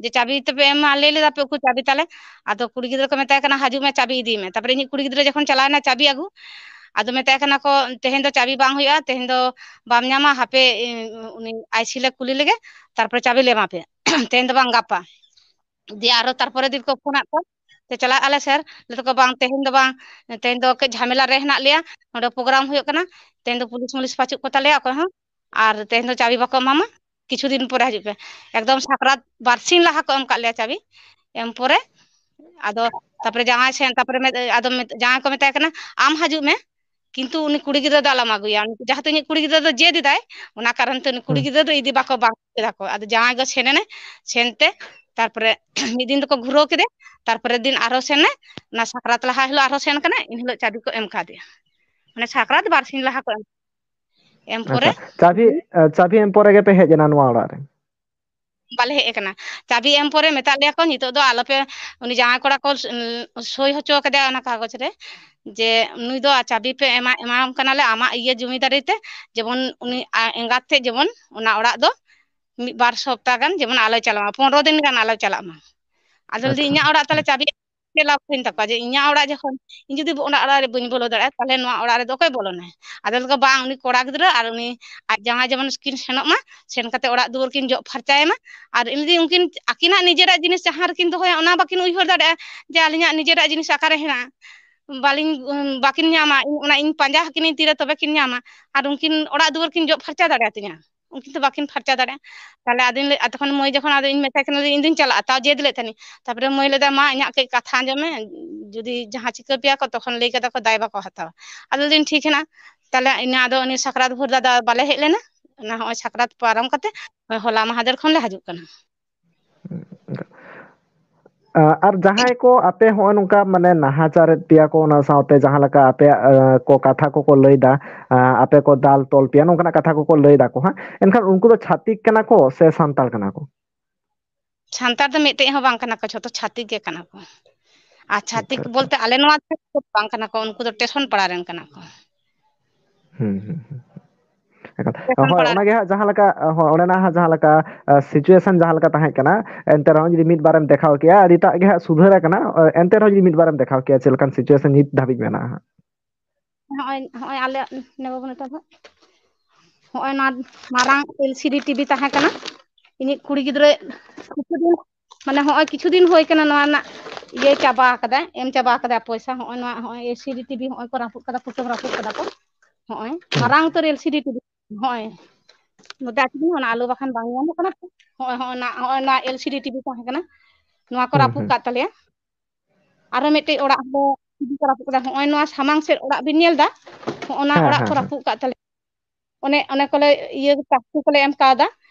ᱡᱮ, "ᱪᱟᱵᱤ ᱛᱚᱵᱮ ᱮᱢ ᱢᱟ", ᱞᱟᱹᱭ ᱞᱮᱫᱟ ᱯᱮ, "ᱩᱠᱩᱨ ᱪᱟᱵᱤ ᱛᱟᱞᱮ?" ᱟᱫᱚ ᱠᱩᱲᱤ ᱜᱤᱫᱽᱨᱟᱹ ᱠᱚ ᱢᱮᱛᱟᱭ ᱠᱟᱱᱟ, "ᱦᱤᱡᱩᱜ ᱢᱮ, ᱪᱟᱵᱤ ᱤᱫᱤ ᱢᱮ᱾" ᱛᱟᱨᱯᱚᱨᱮ ᱤᱧᱤᱡ ᱠᱩᱲᱤ ᱜᱤᱫᱽᱨᱟᱹ ᱡᱚᱠᱷᱚᱱ ᱪᱟᱞᱟᱣ ᱮᱱᱟ ᱪᱟᱵᱤ ᱟᱹᱜᱩ, ᱟᱫᱚ ᱢᱮᱛᱟᱭ ᱠᱟᱱᱟ ᱠᱚ, "ᱛᱮᱦᱮᱧ ᱫᱚ ᱪᱟᱵᱤ ᱵᱟᱝ ᱦᱩᱭᱩᱜᱼᱟ, ᱛᱮᱦᱮᱧ ᱫᱚ ᱵᱟᱢ ᱧᱟᱢᱟ, ᱦᱟᱯᱮ, ᱮ, ᱩᱱᱤ ᱟᱭᱥᱤ ᱞᱮ ᱠᱩᱞᱤ ᱞᱮᱜᱮ, ᱛᱟᱨᱯᱚᱨᱮ ᱪᱟᱵᱤ ᱞᱮ ᱮᱢᱟ ᱯᱮᱭᱟ, ᱛᱮᱦᱮᱧ ᱫᱚ ᱵᱟᱝ, ᱜᱟᱯᱟ᱾" ᱫᱤᱭᱮ ᱟᱨᱚ ᱛᱟᱨᱯᱚᱨᱮ ᱫᱤᱱ ᱠᱚ ᱯᱷᱳᱱ ᱟᱫ ᱠᱚᱣᱟ, ᱛᱮ ᱪᱟᱞᱟᱜ ᱟᱞᱮ ᱥᱮᱨ, ᱞᱟᱹᱭ ᱫᱟᱠᱚ, "ᱵᱟᱝ, ᱛᱮᱦᱮᱧ ᱫᱚ ᱵᱟᱝ, ᱛᱮᱦᱮᱧ ᱫᱚ ᱠᱟᱹᱡ ᱡᱷᱟᱢᱮᱞᱟ ᱨᱮ ᱦᱮᱱᱟᱜ ᱞᱮᱭᱟ, ᱱᱚᱰᱮ ᱯᱨᱳᱜᱨᱟᱢ ᱦᱩᱭᱩᱜ ᱠᱟᱱᱟ, ᱛᱮᱦᱮᱧ ᱫᱚ ᱯᱩᱞᱤᱥ ᱢᱩᱞᱤᱥ ᱯᱟᱹᱪᱩᱜ ᱠᱚ ᱛᱟᱞᱮᱭᱟ ᱚᱠᱚᱭ ᱦᱚᱸ, ᱟᱨ ᱛᱮᱦᱮᱧ ᱫᱚ ᱪᱟᱵᱤ ᱵᱟᱠᱚ ᱮᱢᱟᱢᱟ, ᱠᱤᱪᱷᱩ ᱫᱤᱱ ᱯᱚᱨᱮ ᱦᱤᱡᱩᱜ ᱯᱮ᱾" ᱮᱠᱫᱚᱢ ᱥᱟᱠᱨᱟᱛ ᱵᱟᱨᱥᱤᱧ ᱞᱟᱦᱟ ᱠᱚ ᱮᱢ ᱠᱟᱜ ᱞᱮᱭᱟ ᱪᱟᱵᱤ᱾ ᱮᱢ ᱯᱚᱨᱮ ᱟᱫᱚ ᱛᱟᱨᱯᱚᱨᱮ ᱡᱟᱶᱟᱭ ᱥᱮᱱ, ᱛᱟᱨᱯᱚᱨᱮ ᱢᱮ-, ᱟᱫᱚ ᱢᱮ-, ᱡᱟᱶᱟᱭ ᱠᱚ ᱢᱮᱛᱟᱭ ᱠᱟᱱᱟ, "ᱟᱢ ᱦᱤᱡᱩᱜ ᱢᱮ, ᱠᱤᱱᱛᱩ ᱩᱱᱤ ᱠᱩᱲᱤ ᱜᱤᱫᱽᱨᱟᱹ ᱫᱚ ᱟᱞᱚᱢ ᱟᱹᱜᱩᱭᱟ, ᱩᱱᱤ ᱡᱟᱦᱟᱸ ᱛᱤᱱᱟᱹᱜ ᱠᱩᱲᱤ ᱜᱤᱫᱽᱨᱟᱹ ᱫᱚ ᱡᱮᱫ ᱮᱫᱟᱭ, ᱚᱱᱟ ᱠᱟᱨᱚᱱ ᱛᱮ ᱩᱱᱤ ᱠᱩᱲᱤ ᱦᱩᱸ᱾ ᱜᱤᱫᱽᱨᱟᱹ ᱫᱚ ᱤᱫᱤ ᱵᱟᱠᱚ ᱵᱟᱝ ᱠᱮᱫᱟ ᱠᱚ᱾" ᱟᱫᱚ ᱡᱟᱶᱟᱭ ᱜᱚ ᱥᱮᱱ ᱮᱱᱟᱭ, ᱥᱮᱱ ᱛᱮ ᱛᱟᱨᱯᱚᱨᱮ ᱢᱤᱫ ᱫᱤᱱ ᱫᱚᱠᱚ ᱜᱷᱩᱨᱟᱹᱣ ᱠᱮᱫᱮ, ᱛᱟᱨᱯᱚᱨᱮ ᱫᱤᱱ ᱟᱨᱦᱚᱸ ᱥᱮᱱ ᱮᱱᱟᱭ, ᱚᱱᱟ ᱥᱟᱠᱨᱟᱛ ᱞᱟᱦᱟ ᱦᱤᱞᱳᱜ ᱟᱨᱦᱚᱸ ᱥᱮᱱ ᱠᱟᱱᱟᱭ, ᱮᱱ ᱦᱤᱞᱳᱜ ᱪᱟᱵᱤ ᱠᱚ ᱮᱢ ᱠᱟᱫᱮᱭᱟ᱾ ᱢᱟᱱᱮ ᱥᱟᱠᱨᱟᱛ ᱵᱟᱨ ᱥᱤᱧ ᱞᱟᱦᱟ ᱠᱚ ᱮᱢ, ᱮᱢ ᱯᱚᱨᱮ ᱟᱪᱪᱷᱟ, ᱪᱟᱵᱤ, ᱟᱪᱪᱷᱟ, ᱪᱟᱵᱤ ᱮᱢ ᱯᱚᱨᱮ ᱜᱮᱯᱮ ᱦᱮᱡ ᱮᱱᱟ ᱱᱚᱣᱟ ᱚᱲᱟᱜ ᱨᱮ? ᱵᱟᱞᱮ ᱦᱮᱡ ᱟᱠᱟᱱᱟ᱾ ᱪᱟᱵᱤ ᱮᱢ ᱯᱚᱨᱮ ᱢᱮᱛᱟᱜ ᱞᱮᱭᱟ ᱠᱚ, "ᱱᱤᱛᱚᱜ ᱫᱚ ᱟᱞᱚᱯᱮ", ᱩᱱᱤ ᱡᱟᱶᱟᱭ ᱠᱚᱲᱟ ᱠᱚ, ᱩᱸ, ᱥᱳᱭ ᱦᱚᱪᱚ ᱠᱟᱫᱮᱭᱟ ᱚᱱᱟ ᱠᱟᱜᱚᱡᱽ ᱨᱮ, ᱡᱮ ᱱᱩᱭ ᱫᱚ ᱪᱟᱵᱤ ᱯᱮ ᱮᱢᱟ-, ᱮᱢᱟᱣᱟᱢ ᱠᱟᱱᱟᱞᱮ ᱟᱢᱟᱜ ᱤᱭᱟᱹ ᱡᱚᱢᱤᱫᱟᱨᱤ ᱛᱮ, ᱡᱮᱢᱚᱱ ᱩᱱᱤ ᱟ-, ᱮᱸᱜᱟᱛ ᱛᱮ ᱡᱮᱢᱚᱱ ᱚᱱᱟ ᱚᱲᱟᱜ ᱫᱚ ᱢᱤᱫ ᱵᱟᱨ ᱥᱚᱯᱛᱟ ᱜᱟᱱ ᱡᱮᱢᱚᱱ ᱟᱞᱚᱭ ᱪᱟᱞᱟᱜ ᱢᱟ, ᱯᱚᱱᱨᱚ ᱫᱤᱱ ᱜᱟᱱ ᱟᱞᱚᱭ ᱪᱟᱞᱟᱜ ᱢᱟ᱾ ᱟᱫᱚ ᱞᱟᱹᱭᱫᱟᱹᱧ, ᱟᱪᱪᱷᱟ᱾ ᱤᱧᱟᱹᱜ ᱚᱲᱟᱜ ᱛᱟᱦᱞᱮ ᱪᱟᱵᱤ ᱪᱮᱫ ᱞᱟᱵᱷ ᱦᱩᱭᱮᱱ ᱛᱟᱠᱚᱣᱟ? ᱡᱮ ᱤᱧᱟᱹᱜ ᱚᱲᱟᱜ ᱡᱚᱠᱷᱚᱱ, ᱤᱧ ᱡᱩᱫᱤ ᱚᱱᱟ ᱚᱲᱟᱜ ᱨᱮ ᱵᱟᱹᱧ ᱵᱚᱞᱚ ᱫᱟᱲᱮᱭᱟᱜᱼᱟ, ᱛᱟᱦᱞᱮ ᱱᱚᱣᱟ ᱚᱲᱟᱜ ᱨᱮᱫᱚ ᱚᱠᱚᱭ ᱵᱚᱞᱚᱱᱟᱭ? ᱟᱫᱚ ᱞᱟᱹᱭ ᱫᱟᱠᱚ, "ᱵᱟᱝ, ᱩᱱᱤ ᱠᱚᱲᱟ ᱜᱤᱫᱽᱨᱟᱹ ᱟᱨ ᱩᱱᱤ ᱟᱡ ᱡᱟᱶᱟᱭ ᱡᱮᱢᱚᱱ ᱠᱤᱱ ᱥᱮᱱᱚᱜ ᱢᱟ, ᱥᱮᱱ ᱠᱟᱛᱮ ᱚᱲᱟᱜ ᱫᱩᱣᱟᱹᱨ ᱠᱤᱱ ᱡᱚᱜ ᱯᱷᱟᱨᱪᱟᱭ ᱢᱟ, ᱟᱨ ᱤᱧ ᱞᱟᱹᱭᱫᱟᱹᱧ ᱩᱱᱠᱤᱱ ᱟᱹᱠᱤᱱᱟᱜ ᱱᱤᱡᱮᱨᱟᱜ ᱡᱤᱱᱤᱥ ᱡᱟᱦᱟᱸ ᱨᱮᱠᱤᱱ ᱫᱚᱦᱚᱭᱟ, ᱚᱱᱟ ᱵᱟᱹᱠᱤᱱ ᱩᱭᱦᱟᱹᱨ ᱫᱟᱲᱮᱭᱟᱜᱼᱟ ᱡᱮ ᱟᱹᱞᱤᱧᱟᱜ ᱱᱤᱡᱮᱨᱟᱜ ᱡᱤᱱᱤᱥ ᱚᱠᱟᱨᱮ ᱦᱮᱱᱟᱜᱼᱟ, ᱵᱟᱹᱞᱤᱧ, ᱩᱸ, ᱵᱟᱹᱠᱤᱱ ᱧᱟᱢᱟ, ᱤᱧ ᱚᱱᱟ ᱤᱧ ᱯᱟᱸᱡᱟ ᱟᱹᱠᱤᱱᱟᱹᱧ ᱛᱤᱨᱮ ᱛᱚᱵᱮ ᱠᱤᱱ ᱧᱟᱢᱟ, ᱟᱨ ᱩᱱᱠᱤᱱ ᱚᱲᱟᱜ ᱫᱩᱣᱟᱹᱨ ᱠᱤᱱ ᱡᱚᱜ ᱯᱷᱟᱨᱪᱟ ᱫᱟᱲᱮᱭᱟᱛᱤᱧᱟ, ᱩᱱᱠᱤᱱ ᱫᱚ ᱵᱟᱹᱠᱤᱱ ᱯᱷᱟᱨᱪᱟ ᱫᱟᱲᱮᱭᱟᱜᱼᱟ᱾" ᱛᱟᱦᱞᱮ ᱟᱫᱚᱧ ᱞᱟᱹᱭ, ᱟᱨ ᱛᱚᱠᱷᱚᱱ ᱢᱟᱹᱭ ᱡᱚᱠᱷᱚᱱ ᱟᱫᱚ ᱤᱧ ᱢᱮᱛᱟᱭ ᱠᱟᱱᱟ, "ᱤᱧ ᱫᱩᱧ ᱪᱟᱞᱟᱜᱼᱟ", ᱛᱟᱣ ᱡᱮᱫ ᱞᱮᱫ ᱛᱟᱦᱮᱱᱤᱧ᱾ ᱛᱟᱨᱯᱚᱨᱮ ᱢᱟᱹᱭ ᱞᱟᱹᱭᱫᱟ, "ᱢᱟ, ᱤᱧᱟᱹᱜ ᱠᱟᱹᱡ ᱠᱟᱛᱷᱟ ᱟᱸᱡᱚᱢ ᱢᱮ, ᱡᱩᱫᱤ ᱡᱟᱦᱟᱸ ᱪᱤᱠᱟᱹ ᱯᱮᱭᱟ ᱠᱚ, ᱛᱚᱠᱷᱚᱱ ᱞᱟᱹᱭ ᱠᱟᱫᱟ ᱠᱚ ᱫᱟᱭ ᱵᱟᱠᱚ ᱦᱟᱛᱟᱣᱟ᱾" ᱟᱫᱚ ᱞᱟᱹᱭᱫᱟᱹᱧ, "ᱴᱷᱤᱠ ᱦᱮᱱᱟᱜ", ᱛᱟᱦᱞᱮ ᱤᱱᱟᱹ ᱟᱫᱚ ᱩᱱᱤ ᱥᱟᱠᱨᱟᱛ ᱵᱷᱳᱨ ᱫᱚ ᱟᱫᱚ ᱵᱟᱞᱮ ᱦᱮᱡ ᱞᱮᱱᱟ᱾ ᱚᱱᱟ ᱦᱚᱸᱜᱼᱚᱭ ᱥᱟᱠᱨᱟᱛ ᱯᱟᱨᱚᱢ ᱠᱟᱛᱮ ᱦᱚᱞᱟ ᱢᱟᱦᱟᱫᱮᱨ ᱠᱷᱚᱱ ᱞᱮ ᱦᱤᱡᱩᱜ ᱠᱟᱱᱟ᱾ ᱦᱩᱸ, ᱚᱱᱠᱟ᱾ ᱟᱨ ᱡᱟᱦᱟᱸᱭ ᱠᱚ ᱟᱯᱮ ᱦᱚᱸᱜᱼᱚᱭ ᱱᱚᱝᱠᱟ ᱢᱟᱱᱮ ᱱᱟᱦᱟᱪᱟᱨᱮᱫ ᱯᱮᱭᱟ ᱠᱚ, ᱚᱱᱟ ᱥᱟᱶᱛᱮ ᱡᱟᱦᱟᱸ ᱞᱮᱠᱟ ᱟᱯᱮᱭᱟᱜ ᱠᱚ ᱠᱟᱛᱷᱟ ᱠᱚᱠᱚ ᱞᱟᱹᱭᱫᱟ, ᱟᱯᱮ ᱠᱚ ᱫᱟᱞ ᱛᱚᱞ ᱯᱮᱭᱟ, ᱱᱚᱝᱠᱟᱱᱟᱜ ᱠᱟᱛᱷᱟ ᱠᱚᱠᱚ ᱞᱟᱹᱭ ᱫᱟᱠᱚ ᱦᱟᱸᱜ, ᱮᱱᱠᱷᱟᱱ ᱩᱱᱠᱩ ᱫᱚ ᱪᱷᱟᱹᱛᱤᱠ ᱠᱟᱱᱟ ᱠᱚ ᱥᱮ ᱥᱟᱱᱛᱟᱲ ᱠᱟᱱᱟ ᱠᱚ? ᱥᱟᱱᱛᱟᱲ ᱫᱚ ᱢᱤᱫᱴᱮᱡ ᱦᱚᱸ ᱵᱟᱝ ᱠᱟᱱᱟ ᱠᱚ, ᱡᱷᱚᱛᱚ ᱪᱷᱟᱹᱛᱤᱠ ᱜᱮ ᱠᱟᱱᱟ ᱠᱚ᱾ ᱟᱨ ᱪᱷᱟᱹᱛᱤᱠ ᱟᱪᱪᱷᱟ, ᱟᱪᱪᱷᱟ᱾ ᱵᱚᱞᱛᱮ ᱟᱞᱮ ᱱᱚᱣᱟ ᱫᱚ ᱵᱟᱝ ᱠᱟᱱᱟ ᱠᱚ, ᱩᱱᱠᱩ ᱫᱚ ᱴᱮᱥᱚᱱ ᱯᱟᱲᱟ ᱨᱮᱱ ᱠᱟᱱᱟ ᱠᱚ᱾ ᱦᱩᱸ, ᱦᱩᱸ, ᱦᱩᱸ᱾ ᱮᱠᱟᱞ᱾ ᱴᱮᱥᱚᱱ ᱦᱳᱭ, ᱯᱟᱲᱟ ᱨᱮᱱ᱾ ᱚᱱᱟᱜᱮ ᱦᱟᱸᱜ ᱡᱟᱦᱟᱸ ᱞᱮᱠᱟ, ᱦᱳᱭ, ᱚᱸᱰᱮᱱᱟᱜ ᱦᱟᱸᱜ ᱡᱟᱦᱟᱸ ᱞᱮᱠᱟ, ᱟ, situation ᱡᱟᱦᱟᱸ ᱞᱮᱠᱟ ᱛᱟᱦᱮᱸ ᱠᱟᱱᱟ, ᱮᱱᱛᱮ ᱨᱮᱦᱚᱸ ᱡᱩᱫᱤ ᱢᱤᱫ ᱵᱟᱨᱮᱢ ᱫᱮᱠᱷᱟᱣ ᱠᱮᱭᱟ, ᱟᱹᱰᱤᱴᱟᱜ ᱜᱮ ᱦᱟᱸᱜ ᱥᱩᱫᱷᱟᱹᱨ ᱟᱠᱟᱱᱟ᱾ ᱮᱱᱛᱮ ᱨᱮᱦᱚᱸ ᱡᱩᱫᱤ ᱢᱤᱫ ᱵᱟᱨᱮᱢ ᱫᱮᱠᱷᱟᱣ ᱠᱮᱭᱟ, ᱪᱮᱫ ᱞᱮᱠᱟᱱ situation ᱱᱤᱛ ᱫᱷᱟᱹᱵᱤᱡ ᱢᱮᱱᱟᱜᱼᱟ ᱦᱟᱸᱜ? ᱦᱚᱸᱜᱼᱚᱭ, ᱦᱚᱸᱜᱼᱚᱭ ᱟᱞᱮ ᱱᱮ ᱵᱟᱹᱵᱩ ᱱᱤᱛᱚᱜ ᱫᱚ ᱦᱚᱸᱜᱼᱚᱭ ᱱᱚᱣᱟ ᱢᱟᱨᱟᱝ LCD TV ᱛᱟᱦᱮᱸ ᱠᱟᱱᱟ᱾ ᱤᱧᱤᱡ ᱠᱩᱲᱤ ᱜᱤᱫᱽᱨᱟᱹ ᱠᱤᱪᱷᱩ ᱫᱤᱱ, ᱢᱟᱱᱮ ᱦᱚᱸᱜᱼᱚᱭ ᱠᱤᱪᱷᱩ ᱫᱤᱱ ᱦᱩᱭ ᱠᱟᱱᱟ ᱱᱚᱣᱟ ᱨᱮᱱᱟᱜ ᱤᱭᱟᱹ ᱪᱟᱵᱟ ᱟᱠᱟᱫᱟᱭ, ᱮᱢ ᱪᱟᱵᱟ ᱟᱠᱟᱫᱟᱭ ᱯᱚᱭᱥᱟ᱾ ᱦᱚᱸᱜᱼᱚᱭ ᱱᱚᱣᱟ, ᱦᱚᱸᱜᱼᱚᱭ LCD TV ᱦᱚᱸᱜᱼᱚᱭ ᱠᱚ ᱨᱟᱹᱯᱩᱫ ᱠᱟᱫᱟ, ᱯᱩᱴᱟᱹᱢ ᱨᱟᱹᱯᱩᱫ ᱠᱟᱫᱟ ᱠᱚ᱾ ᱦᱚᱸᱜᱼᱚᱭ ᱦᱩᱸ᱾ ᱢᱟᱨᱟᱝ ᱩᱛᱟᱹᱨ LCD TV, ᱦᱚᱸᱜᱼᱚᱭ ᱱᱚᱛᱮ ᱟᱹᱪᱩᱨ ᱢᱮ, ᱚᱱᱟ ᱟᱞᱚ ᱵᱟᱠᱷᱟᱱ ᱵᱟᱝ ᱧᱟᱢᱚᱜ ᱠᱟᱱᱟ ᱛᱚ᱾ ᱦᱚᱸᱜᱼᱚᱭ, ᱦᱚᱸᱜᱼᱚᱭ ᱱᱟ-, ᱦᱚᱸᱜᱼᱚᱭ ᱱᱚᱣᱟ LCD TV ᱛᱟᱦᱮᱸ ᱠᱟᱱᱟ, ᱱᱚᱣᱟ ᱠᱚ ᱦᱩᱸ, ᱨᱟᱹᱯᱩᱫ ᱦᱩᱸ, ᱠᱟᱫ ᱦᱩᱸ᱾ ᱛᱟᱞᱮᱭᱟ᱾ ᱟᱨᱚ ᱢᱤᱫᱴᱮᱡ ᱚᱲᱟᱜ ᱦᱚᱸ ᱡᱩᱫᱤ ᱠᱚ ᱨᱟᱹᱯᱩᱫ ᱠᱟᱫᱟ, ᱦᱚᱸᱜᱼᱚᱭ ᱱᱚᱣᱟ ᱥᱟᱢᱟᱝ ᱥᱮᱫ ᱚᱲᱟᱜ ᱵᱤᱱ ᱧᱮᱞ ᱫᱟ, ᱦᱚᱸᱜᱼᱚ ᱱᱟ ᱦᱮᱸ, ᱚᱲᱟᱜ ᱦᱮᱸ, ᱠᱚ ᱦᱮᱸ᱾ ᱨᱟᱹᱯᱩᱫ ᱠᱟᱫ ᱛᱟᱞᱮᱭᱟ᱾ ᱚᱱᱮ, ᱚᱱᱮ ᱠᱚᱞᱮ ᱤᱭᱟᱹ ᱪᱟᱹᱠᱛᱤ ᱠᱚᱞᱮ ᱮᱢ ᱠᱟᱣᱫᱟ,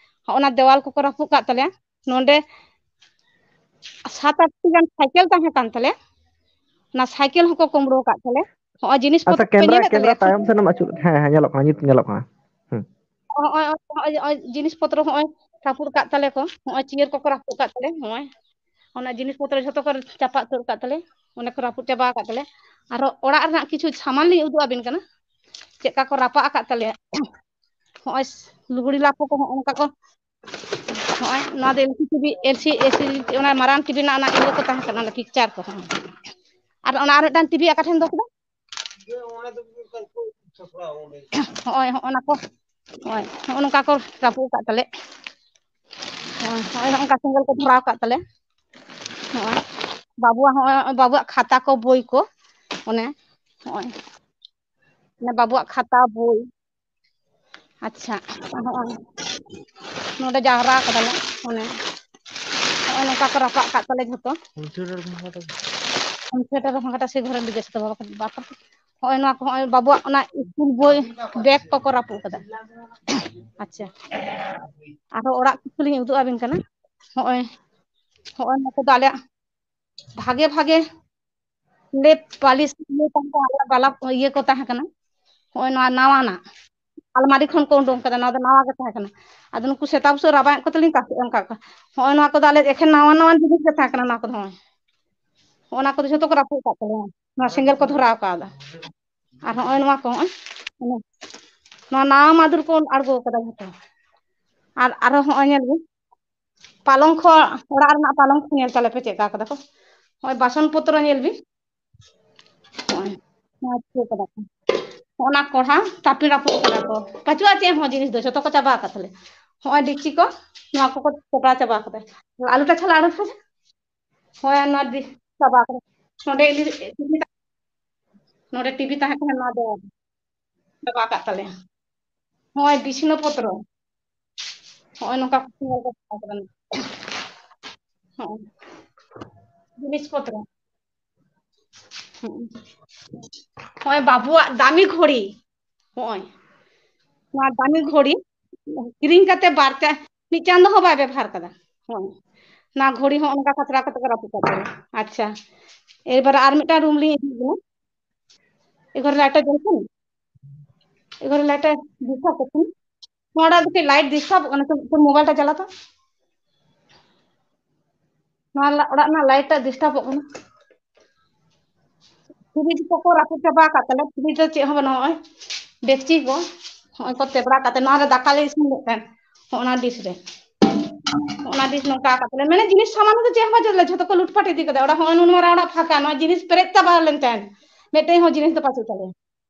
ᱦᱚᱸᱜᱼᱚ ᱱᱟ ᱫᱮᱣᱟᱞ ᱠᱚᱠᱚ ᱨᱟᱹᱯᱩᱫ ᱠᱟᱫ ᱛᱟᱞᱮᱭᱟ᱾ ᱱᱚᱸᱰᱮ ᱥᱟᱛ ᱟᱴ ᱴᱤ ᱜᱟᱱ ᱥᱟᱭᱠᱮᱞ ᱛᱟᱦᱮᱸ ᱠᱟᱱ ᱛᱟᱞᱮᱭᱟ, ᱚᱱᱟ ᱥᱟᱭᱠᱮᱞ ᱦᱚᱸᱠᱚ ᱠᱩᱢᱵᱽᱲᱩ ᱠᱟᱫ ᱛᱟᱞᱮᱭᱟ᱾ ᱦᱚᱸᱜᱼᱚᱭ ᱡᱤᱱᱤᱥ ᱟᱪᱪᱷᱟ, ᱯᱚᱛᱨᱚ ᱯᱮ ᱧᱮᱞᱮᱫ ᱛᱟᱞᱮᱭᱟ ᱠᱮᱢᱮᱨᱟ ᱥᱮ? ᱛᱟᱭᱚᱢ ᱥᱮᱱᱮᱢ ᱟᱹᱪᱩᱨ, ᱦᱮᱸ, ᱦᱮᱸ, ᱧᱮᱞᱚᱜ ᱠᱟᱱᱟ, ᱱᱤᱛ ᱧᱮᱞᱚᱜ ᱠᱟᱱᱟ᱾ ᱦᱩᱸ᱾ ᱦᱚᱸᱜᱼᱚᱭ, ᱦᱚᱸᱜᱼᱚᱭ, ᱦᱚᱸᱜᱼᱚᱭ ᱡᱤᱱᱤᱥ ᱯᱚᱛᱨᱚ ᱦᱚᱸᱜᱼᱚᱭ ᱨᱟᱹᱯᱩᱫ ᱠᱟᱫ ᱛᱟᱞᱮ ᱠᱚ, ᱦᱚᱸᱜᱼᱚᱭ ᱪᱤᱭᱟᱹᱨ ᱠᱚᱠᱚ ᱨᱟᱹᱯᱩᱫ ᱠᱟᱫ ᱛᱟᱞᱮ, ᱦᱚᱸᱜᱼᱚᱭ ᱚᱱᱟ ᱡᱤᱱᱤᱥ ᱯᱚᱛᱨᱚ ᱡᱷᱚᱛᱚ ᱠᱚ ᱪᱟᱯᱟ ᱩᱛᱟᱹᱨ ᱠᱟᱫ ᱛᱟᱞᱮ, ᱚᱸᱰᱮ ᱠᱚ ᱨᱟᱹᱯᱩᱫ ᱪᱟᱵᱟ ᱟᱠᱟᱫ ᱛᱟᱞᱮ᱾ ᱟᱨᱚ ᱚᱲᱟᱜ ᱨᱮᱱᱟᱜ ᱠᱤᱪᱷᱩ ᱥᱟᱢᱟᱱ ᱞᱤᱧ ᱩᱫᱩᱜ ᱟᱹᱵᱤᱱ ᱠᱟᱱᱟ, ᱪᱮᱫ ᱠᱟ ᱠᱚ ᱨᱟᱯᱟᱜ ᱟᱠᱟᱫ ᱛᱟᱞᱮᱭᱟ᱾ ᱦᱚᱸᱜᱼᱚᱭ ᱞᱩᱜᱽᱲᱤ ᱞᱟᱯᱚ ᱠᱚ ᱦᱚᱸᱜᱼᱚ ᱱᱚᱝᱠᱟ ᱠᱚ, ᱦᱚᱸᱜᱼᱚᱭ ᱱᱚᱣᱟ ᱫᱚ LCD TV, LC, LCD, ᱚᱱᱟ ᱢᱟᱨᱟᱝ TV ᱨᱮᱱᱟᱜ ᱚᱱᱟ ᱤᱭᱟᱹ ᱠᱚ ᱛᱟᱦᱮᱸ ᱠᱟᱱᱟ, ᱚᱱᱟ picture ᱠᱚ, ᱦᱚᱸᱜᱼᱚᱭ᱾ ᱟᱨ ᱚᱱᱟ ᱟᱨ ᱢᱤᱫᱴᱟᱝ TV ᱚᱠᱟ ᱴᱷᱮᱱ ᱫᱚᱦᱚ ᱠᱮᱫᱟ? ᱦᱚᱸᱜᱼᱚᱭ, ᱦᱚᱸᱜᱼᱚ ᱱᱟ ᱠᱚ, ᱦᱚᱸᱜᱼᱚᱭ, ᱦᱚᱸᱜᱼᱚ ᱱᱚᱝᱠᱟ ᱠᱚ ᱨᱟᱹᱯᱩᱫ ᱟᱠᱟᱫ ᱛᱟᱞᱮ᱾ ᱦᱚᱸᱜᱼᱚᱭ, ᱦᱚᱸᱜᱼᱚᱭ, ᱦᱚᱸᱜᱼᱚ ᱱᱚᱝᱠᱟ ᱥᱮᱸᱜᱮᱞ ᱠᱚ ᱫᱷᱚᱨᱟᱣ ᱟᱠᱟᱫ ᱛᱟᱞᱮ᱾ ᱦᱚᱸᱜᱼᱚᱭ, ᱵᱟᱹᱵᱩᱣᱟᱜ, ᱦᱚᱸᱜᱼᱚᱭ, ᱵᱟᱹᱵᱩᱣᱟᱜ ᱠᱷᱟᱛᱟ ᱠᱚ, ᱵᱳᱭ ᱠᱚ, ᱚᱱᱮ, ᱦᱚᱸᱜᱼᱚᱭ, ᱚᱱᱮ ᱵᱟᱹᱵᱩᱣᱟᱜ ᱠᱷᱟᱛᱟ, ᱵᱳᱭ᱾ ᱟᱪᱪᱷᱟ, ᱦᱚᱸᱜᱼᱚᱭ, ᱱᱚᱰᱮ ᱡᱟᱣᱨᱟ ᱠᱟᱫᱟᱞᱮ, ᱚᱱᱮ, ᱦᱚᱸᱜᱼᱚᱭ ᱱᱚᱝᱠᱟ ᱠᱚ ᱨᱟᱯᱟᱜ ᱟᱠᱟᱫ ᱛᱟᱞᱮ ᱡᱷᱚᱛᱚ᱾ ᱦᱳᱢ ᱛᱷᱤᱭᱮᱴᱟᱨ ᱵᱷᱟᱝᱜᱟᱴᱟ ᱥᱮ ᱜᱷᱚᱨᱮᱢ ᱵᱤᱡᱮᱥ ᱛᱟᱵᱚ ᱵᱟᱯ-, ᱦᱚᱸᱜᱼᱚᱭ ᱱᱚᱣᱟ ᱠᱚ, ᱦᱚᱸᱜᱼᱚᱭ ᱵᱟᱹᱵᱩᱣᱟᱜ ᱚᱱᱟ ᱤᱥᱠᱩᱞ ᱵᱳᱭ ᱵᱮᱜᱽ ᱠᱚᱠᱚ ᱨᱟᱹᱯᱩᱫ ᱠᱟᱫᱟ᱾ ᱟᱪᱪᱷᱟ, ᱟᱨᱦᱚᱸ ᱚᱲᱟᱜ ᱠᱤᱪᱷᱩ ᱞᱤᱧ ᱩᱫᱩᱜ ᱟᱹᱵᱤᱱ ᱠᱟᱱᱟ᱾ ᱦᱚᱸᱜᱼᱚᱭ, ᱦᱚᱸᱜᱼᱚᱭ ᱱᱚᱣᱟ ᱠᱚᱫᱚ ᱟᱞᱮᱭᱟᱜ ᱵᱷᱟᱜᱮ ᱵᱷᱟᱜᱮ ᱞᱮᱯ ᱯᱟᱹᱞᱤᱥ ᱤᱭᱟᱹ ᱛᱟᱦᱮᱸ ᱠᱟᱱᱟ, ᱟᱞᱟᱫᱟ ᱵᱟᱞᱟ ᱤᱭᱟᱹ ᱠᱚ ᱛᱟᱦᱮᱸ ᱠᱟᱱᱟ᱾ ᱦᱚᱸᱜᱼᱚᱭ ᱱᱚᱣᱟ ᱱᱟᱣᱟᱱᱟᱜ ᱟᱞᱢᱟᱨᱤ ᱠᱷᱚᱱ ᱠᱚ ᱩᱰᱩᱝ ᱠᱟᱫᱟ, ᱱᱚᱣᱟ ᱫᱚ ᱱᱟᱣᱟ ᱜᱮ ᱛᱟᱦᱮᱸ ᱠᱟᱱᱟ᱾ ᱟᱫᱚ ᱱᱩᱠᱩ ᱥᱮᱛᱟ ᱵᱩᱥᱟᱹᱜ ᱨᱟᱵᱟᱝ ᱮᱫ ᱠᱚᱛᱮ ᱞᱤᱧ ᱛᱟᱥᱮ ᱮᱢ ᱠᱟᱜ ᱠᱚᱣᱟ᱾ ᱦᱚᱸᱜᱼᱚᱭ ᱱᱚᱣᱟ ᱠᱚᱫᱚ ᱟᱞᱮ ᱮᱠᱷᱮᱱ ᱱᱟᱣᱟ ᱱᱟᱣᱟ ᱡᱤᱱᱤᱥ ᱜᱮ ᱛᱟᱦᱮᱸ ᱠᱟᱱᱟ᱾ ᱱᱚᱣᱟ ᱠᱚᱫᱚ ᱦᱚᱸᱜᱼᱚᱭ, ᱦᱚᱸᱜᱼᱚ ᱱᱟ ᱠᱚᱫᱚ ᱡᱷᱚᱛᱚ ᱠᱚ ᱨᱟᱹᱯᱩᱫ ᱠᱟᱜ ᱛᱟᱞᱮᱭᱟ, ᱱᱚᱣᱟ ᱥᱮᱸᱜᱮᱞ ᱠᱚ ᱫᱷᱚᱨᱟᱣ ᱠᱟᱣᱫᱟ᱾ ᱟᱨ ᱦᱚᱸᱜᱼᱚᱭ ᱱᱚᱣᱟ ᱠᱚ, ᱦᱚᱸᱜᱼᱚᱭ ᱱᱚᱣᱟ ᱱᱟᱣᱟ ᱢᱟᱫᱩᱨ ᱠᱚ ᱟᱬᱜᱚ ᱠᱟᱫᱟ ᱡᱷᱚᱛᱚ᱾ ᱟᱨ ᱟᱨᱚ ᱦᱚᱸᱜᱼᱚᱭ ᱧᱮᱞ ᱵᱤᱱ, ᱯᱟᱞᱚᱝᱠᱷᱚ, ᱚᱲᱟᱜ ᱨᱮᱱᱟᱜ ᱯᱟᱞᱚᱝᱠᱷᱚ ᱧᱮᱞ ᱛᱟᱞᱮ ᱯᱮ ᱪᱮᱫ ᱞᱮᱠᱟ ᱠᱟᱫᱟ ᱠᱚ᱾ ᱦᱚᱸᱜᱼᱚᱭ ᱵᱟᱥᱚᱱ ᱯᱚᱛᱨᱚ ᱧᱮᱞ ᱵᱤᱱ, ᱦᱚᱸᱜᱼᱚᱭ ᱱᱚᱣᱟ ᱪᱤᱠᱟᱹ ᱠᱟᱫᱟ ᱠᱚ᱾ ᱦᱚᱸᱜᱼᱚ ᱱᱟ ᱠᱚᱲᱦᱟ ᱛᱟᱯᱤ ᱨᱟᱹᱯᱩᱫ ᱠᱟᱫᱟ ᱠᱚ, ᱯᱟᱹᱪᱩᱜᱼᱟ ᱪᱮᱫ ᱦᱚᱸ ᱡᱤᱱᱤᱥ ᱫᱚ, ᱡᱷᱚᱛᱚ ᱠᱚ ᱪᱟᱵᱟ ᱟᱠᱟᱫ ᱛᱟᱞᱮ᱾ ᱦᱚᱸᱜᱼᱚᱭ ᱰᱮᱠᱪᱤ ᱠᱚ, ᱱᱚᱣᱟ ᱠᱚᱠᱚ ᱪᱟᱵᱟ ᱪᱟᱵᱟ ᱠᱟᱫᱟ᱾ ᱟᱞᱩ ᱴᱟᱪᱷᱟ ᱟᱞᱩ ᱴᱟᱪᱷᱟ, ᱦᱳᱭ, ᱱᱚᱣᱟ ᱫᱤ-, ᱪᱟᱵᱟ ᱠᱟᱫᱟ᱾ ᱱᱚᱰᱮ ᱤᱞᱤ-, ᱱᱚᱰᱮ ᱴᱤᱵᱷᱤ ᱛᱟᱦᱮᱸ ᱠᱟᱱᱟ, ᱱᱚᱣᱟ ᱫᱚ ᱪᱟᱵᱟ ᱠᱟᱜ ᱛᱟᱞᱮᱭᱟ᱾ ᱦᱚᱸᱜᱼᱚᱭ ᱵᱤᱪᱷᱱᱟᱹ ᱯᱚᱛᱨᱚ, ᱦᱚᱸᱜᱼᱚᱭ ᱱᱚᱝᱠᱟ ᱠᱚ ᱧᱮᱞ ᱠᱚ ᱪᱟᱵᱟ ᱠᱟᱫᱟ᱾ ᱦᱚᱸᱜᱼᱚᱭ ᱡᱤᱱᱤᱥ ᱯᱚᱛᱨᱚ, ᱦᱚᱸᱜᱼᱚᱭ, ᱦᱚᱸᱜᱼᱚᱭ ᱵᱟᱹᱵᱩᱣᱟᱜ ᱫᱟᱢᱤ ᱜᱷᱚᱲᱤ, ᱦᱚᱸᱜᱼᱚᱭ ᱱᱚᱣᱟ ᱫᱟᱢᱤ ᱜᱷᱚᱲᱤ ᱠᱤᱨᱤᱧ ᱠᱟᱛᱮ ᱵᱟᱨ ᱪᱟ-, ᱢᱤᱫ ᱪᱟᱸᱫᱚ ᱦᱚᱸ ᱵᱟᱭ ᱵᱮᱵᱚᱦᱟᱨ ᱠᱟᱫᱟ᱾ ᱦᱚᱸᱜᱼᱚᱭ ᱱᱚᱣᱟ ᱜᱷᱚᱲᱤ ᱦᱚᱸ ᱚᱱᱠᱟ ᱠᱷᱟᱛᱨᱟ ᱠᱟᱛᱮ ᱠᱚ ᱨᱟᱹᱯᱩᱫ ᱠᱟᱜ ᱛᱟᱞᱮᱭᱟ᱾ ᱟᱪᱪᱷᱟ, ᱮᱵᱟᱨ ᱟᱨ ᱢᱤᱫᱴᱟᱝ ᱨᱩᱢ ᱞᱤᱧ ᱤᱫᱤ ᱠᱟᱱᱟ᱾ ᱮ ᱜᱷᱚᱨᱮ ᱞᱟᱭᱤᱴ ᱴᱟ ᱡᱚᱞ ᱠᱟᱱᱟ? ᱮ ᱜᱷᱚᱨᱮ ᱞᱟᱭᱤᱴ ᱴᱟ ᱰᱤᱥᱴᱟᱨᱵ ᱠᱟᱱᱟ? ᱱᱚᱣᱟ ᱚᱲᱟᱜ ᱫᱚ ᱠᱟᱹᱡ ᱞᱟᱭᱤᱴ ᱰᱤᱥᱴᱟᱨᱵᱚᱜ ᱠᱟᱱᱟ, ᱛᱚ, ᱛᱚ ᱢᱳᱵᱟᱭᱤᱞ ᱴᱟ ᱪᱟᱞᱟᱣ ᱛᱚ᱾ ᱱᱚᱣᱟ ᱞᱟ-, ᱚᱲᱟᱜ ᱨᱮᱱᱟᱜ ᱞᱟᱭᱤᱴ ᱴᱟ ᱰᱤᱥᱴᱟᱨᱵᱚᱜ ᱠᱟᱱᱟ᱾ ᱯᱷᱨᱤᱡᱽ ᱠᱚᱠᱚ ᱨᱟᱹᱯᱩᱫ ᱪᱟᱵᱟ ᱟᱠᱟᱫ ᱛᱟᱞᱮ, ᱯᱷᱨᱤᱡᱽ ᱫᱚ ᱪᱮᱫ ᱦᱚᱸ ᱵᱟᱹᱱᱩᱜᱼᱟ᱾ ᱱᱚᱜᱼᱚᱭ ᱰᱮᱠᱪᱤ ᱠᱚ, ᱱᱚᱜᱼᱚᱭ ᱠᱚ ᱛᱮᱵᱲᱟ ᱠᱟᱛᱮ, ᱱᱚᱣᱟ ᱨᱮ ᱫᱟᱠᱟ ᱞᱮ ᱤᱥᱤᱱ ᱞᱮᱫ ᱛᱟᱦᱮᱸᱫ, ᱦᱚᱸᱜᱼᱚ ᱱᱟ ᱰᱤᱥ ᱨᱮ, ᱦᱚᱸᱜᱼᱚ ᱱᱟ ᱰᱤᱥ ᱱᱚᱝᱠᱟ ᱟᱠᱟᱫ ᱛᱟᱞᱮ, ᱢᱟᱱᱮ ᱡᱤᱱᱤᱥ ᱥᱟᱢᱟᱱ ᱫᱚ ᱪᱮᱫ ᱦᱚᱸ ᱵᱟᱹᱪᱩᱜ ᱞᱮ, ᱡᱷᱚᱛᱚ ᱠᱚ ᱞᱩᱴᱯᱟᱴ ᱤᱫᱤ ᱠᱟᱫᱟ᱾ ᱚᱲᱟᱜ ᱦᱚᱸᱜᱼᱚᱭ ᱱᱚᱣᱟ ᱚᱲᱟᱜ ᱯᱷᱟᱸᱠᱟ, ᱱᱚᱣᱟ ᱡᱤᱱᱤᱥ ᱯᱮᱨᱮᱡ ᱪᱟᱵᱟ ᱞᱮᱱ ᱛᱟᱦᱮᱸᱫ, ᱢᱤᱫᱴᱮᱡ ᱦᱚᱸ ᱡᱤᱱᱤᱥ ᱫᱚ ᱵᱟᱹᱪᱩᱜ ᱛᱟᱞᱮᱭᱟ᱾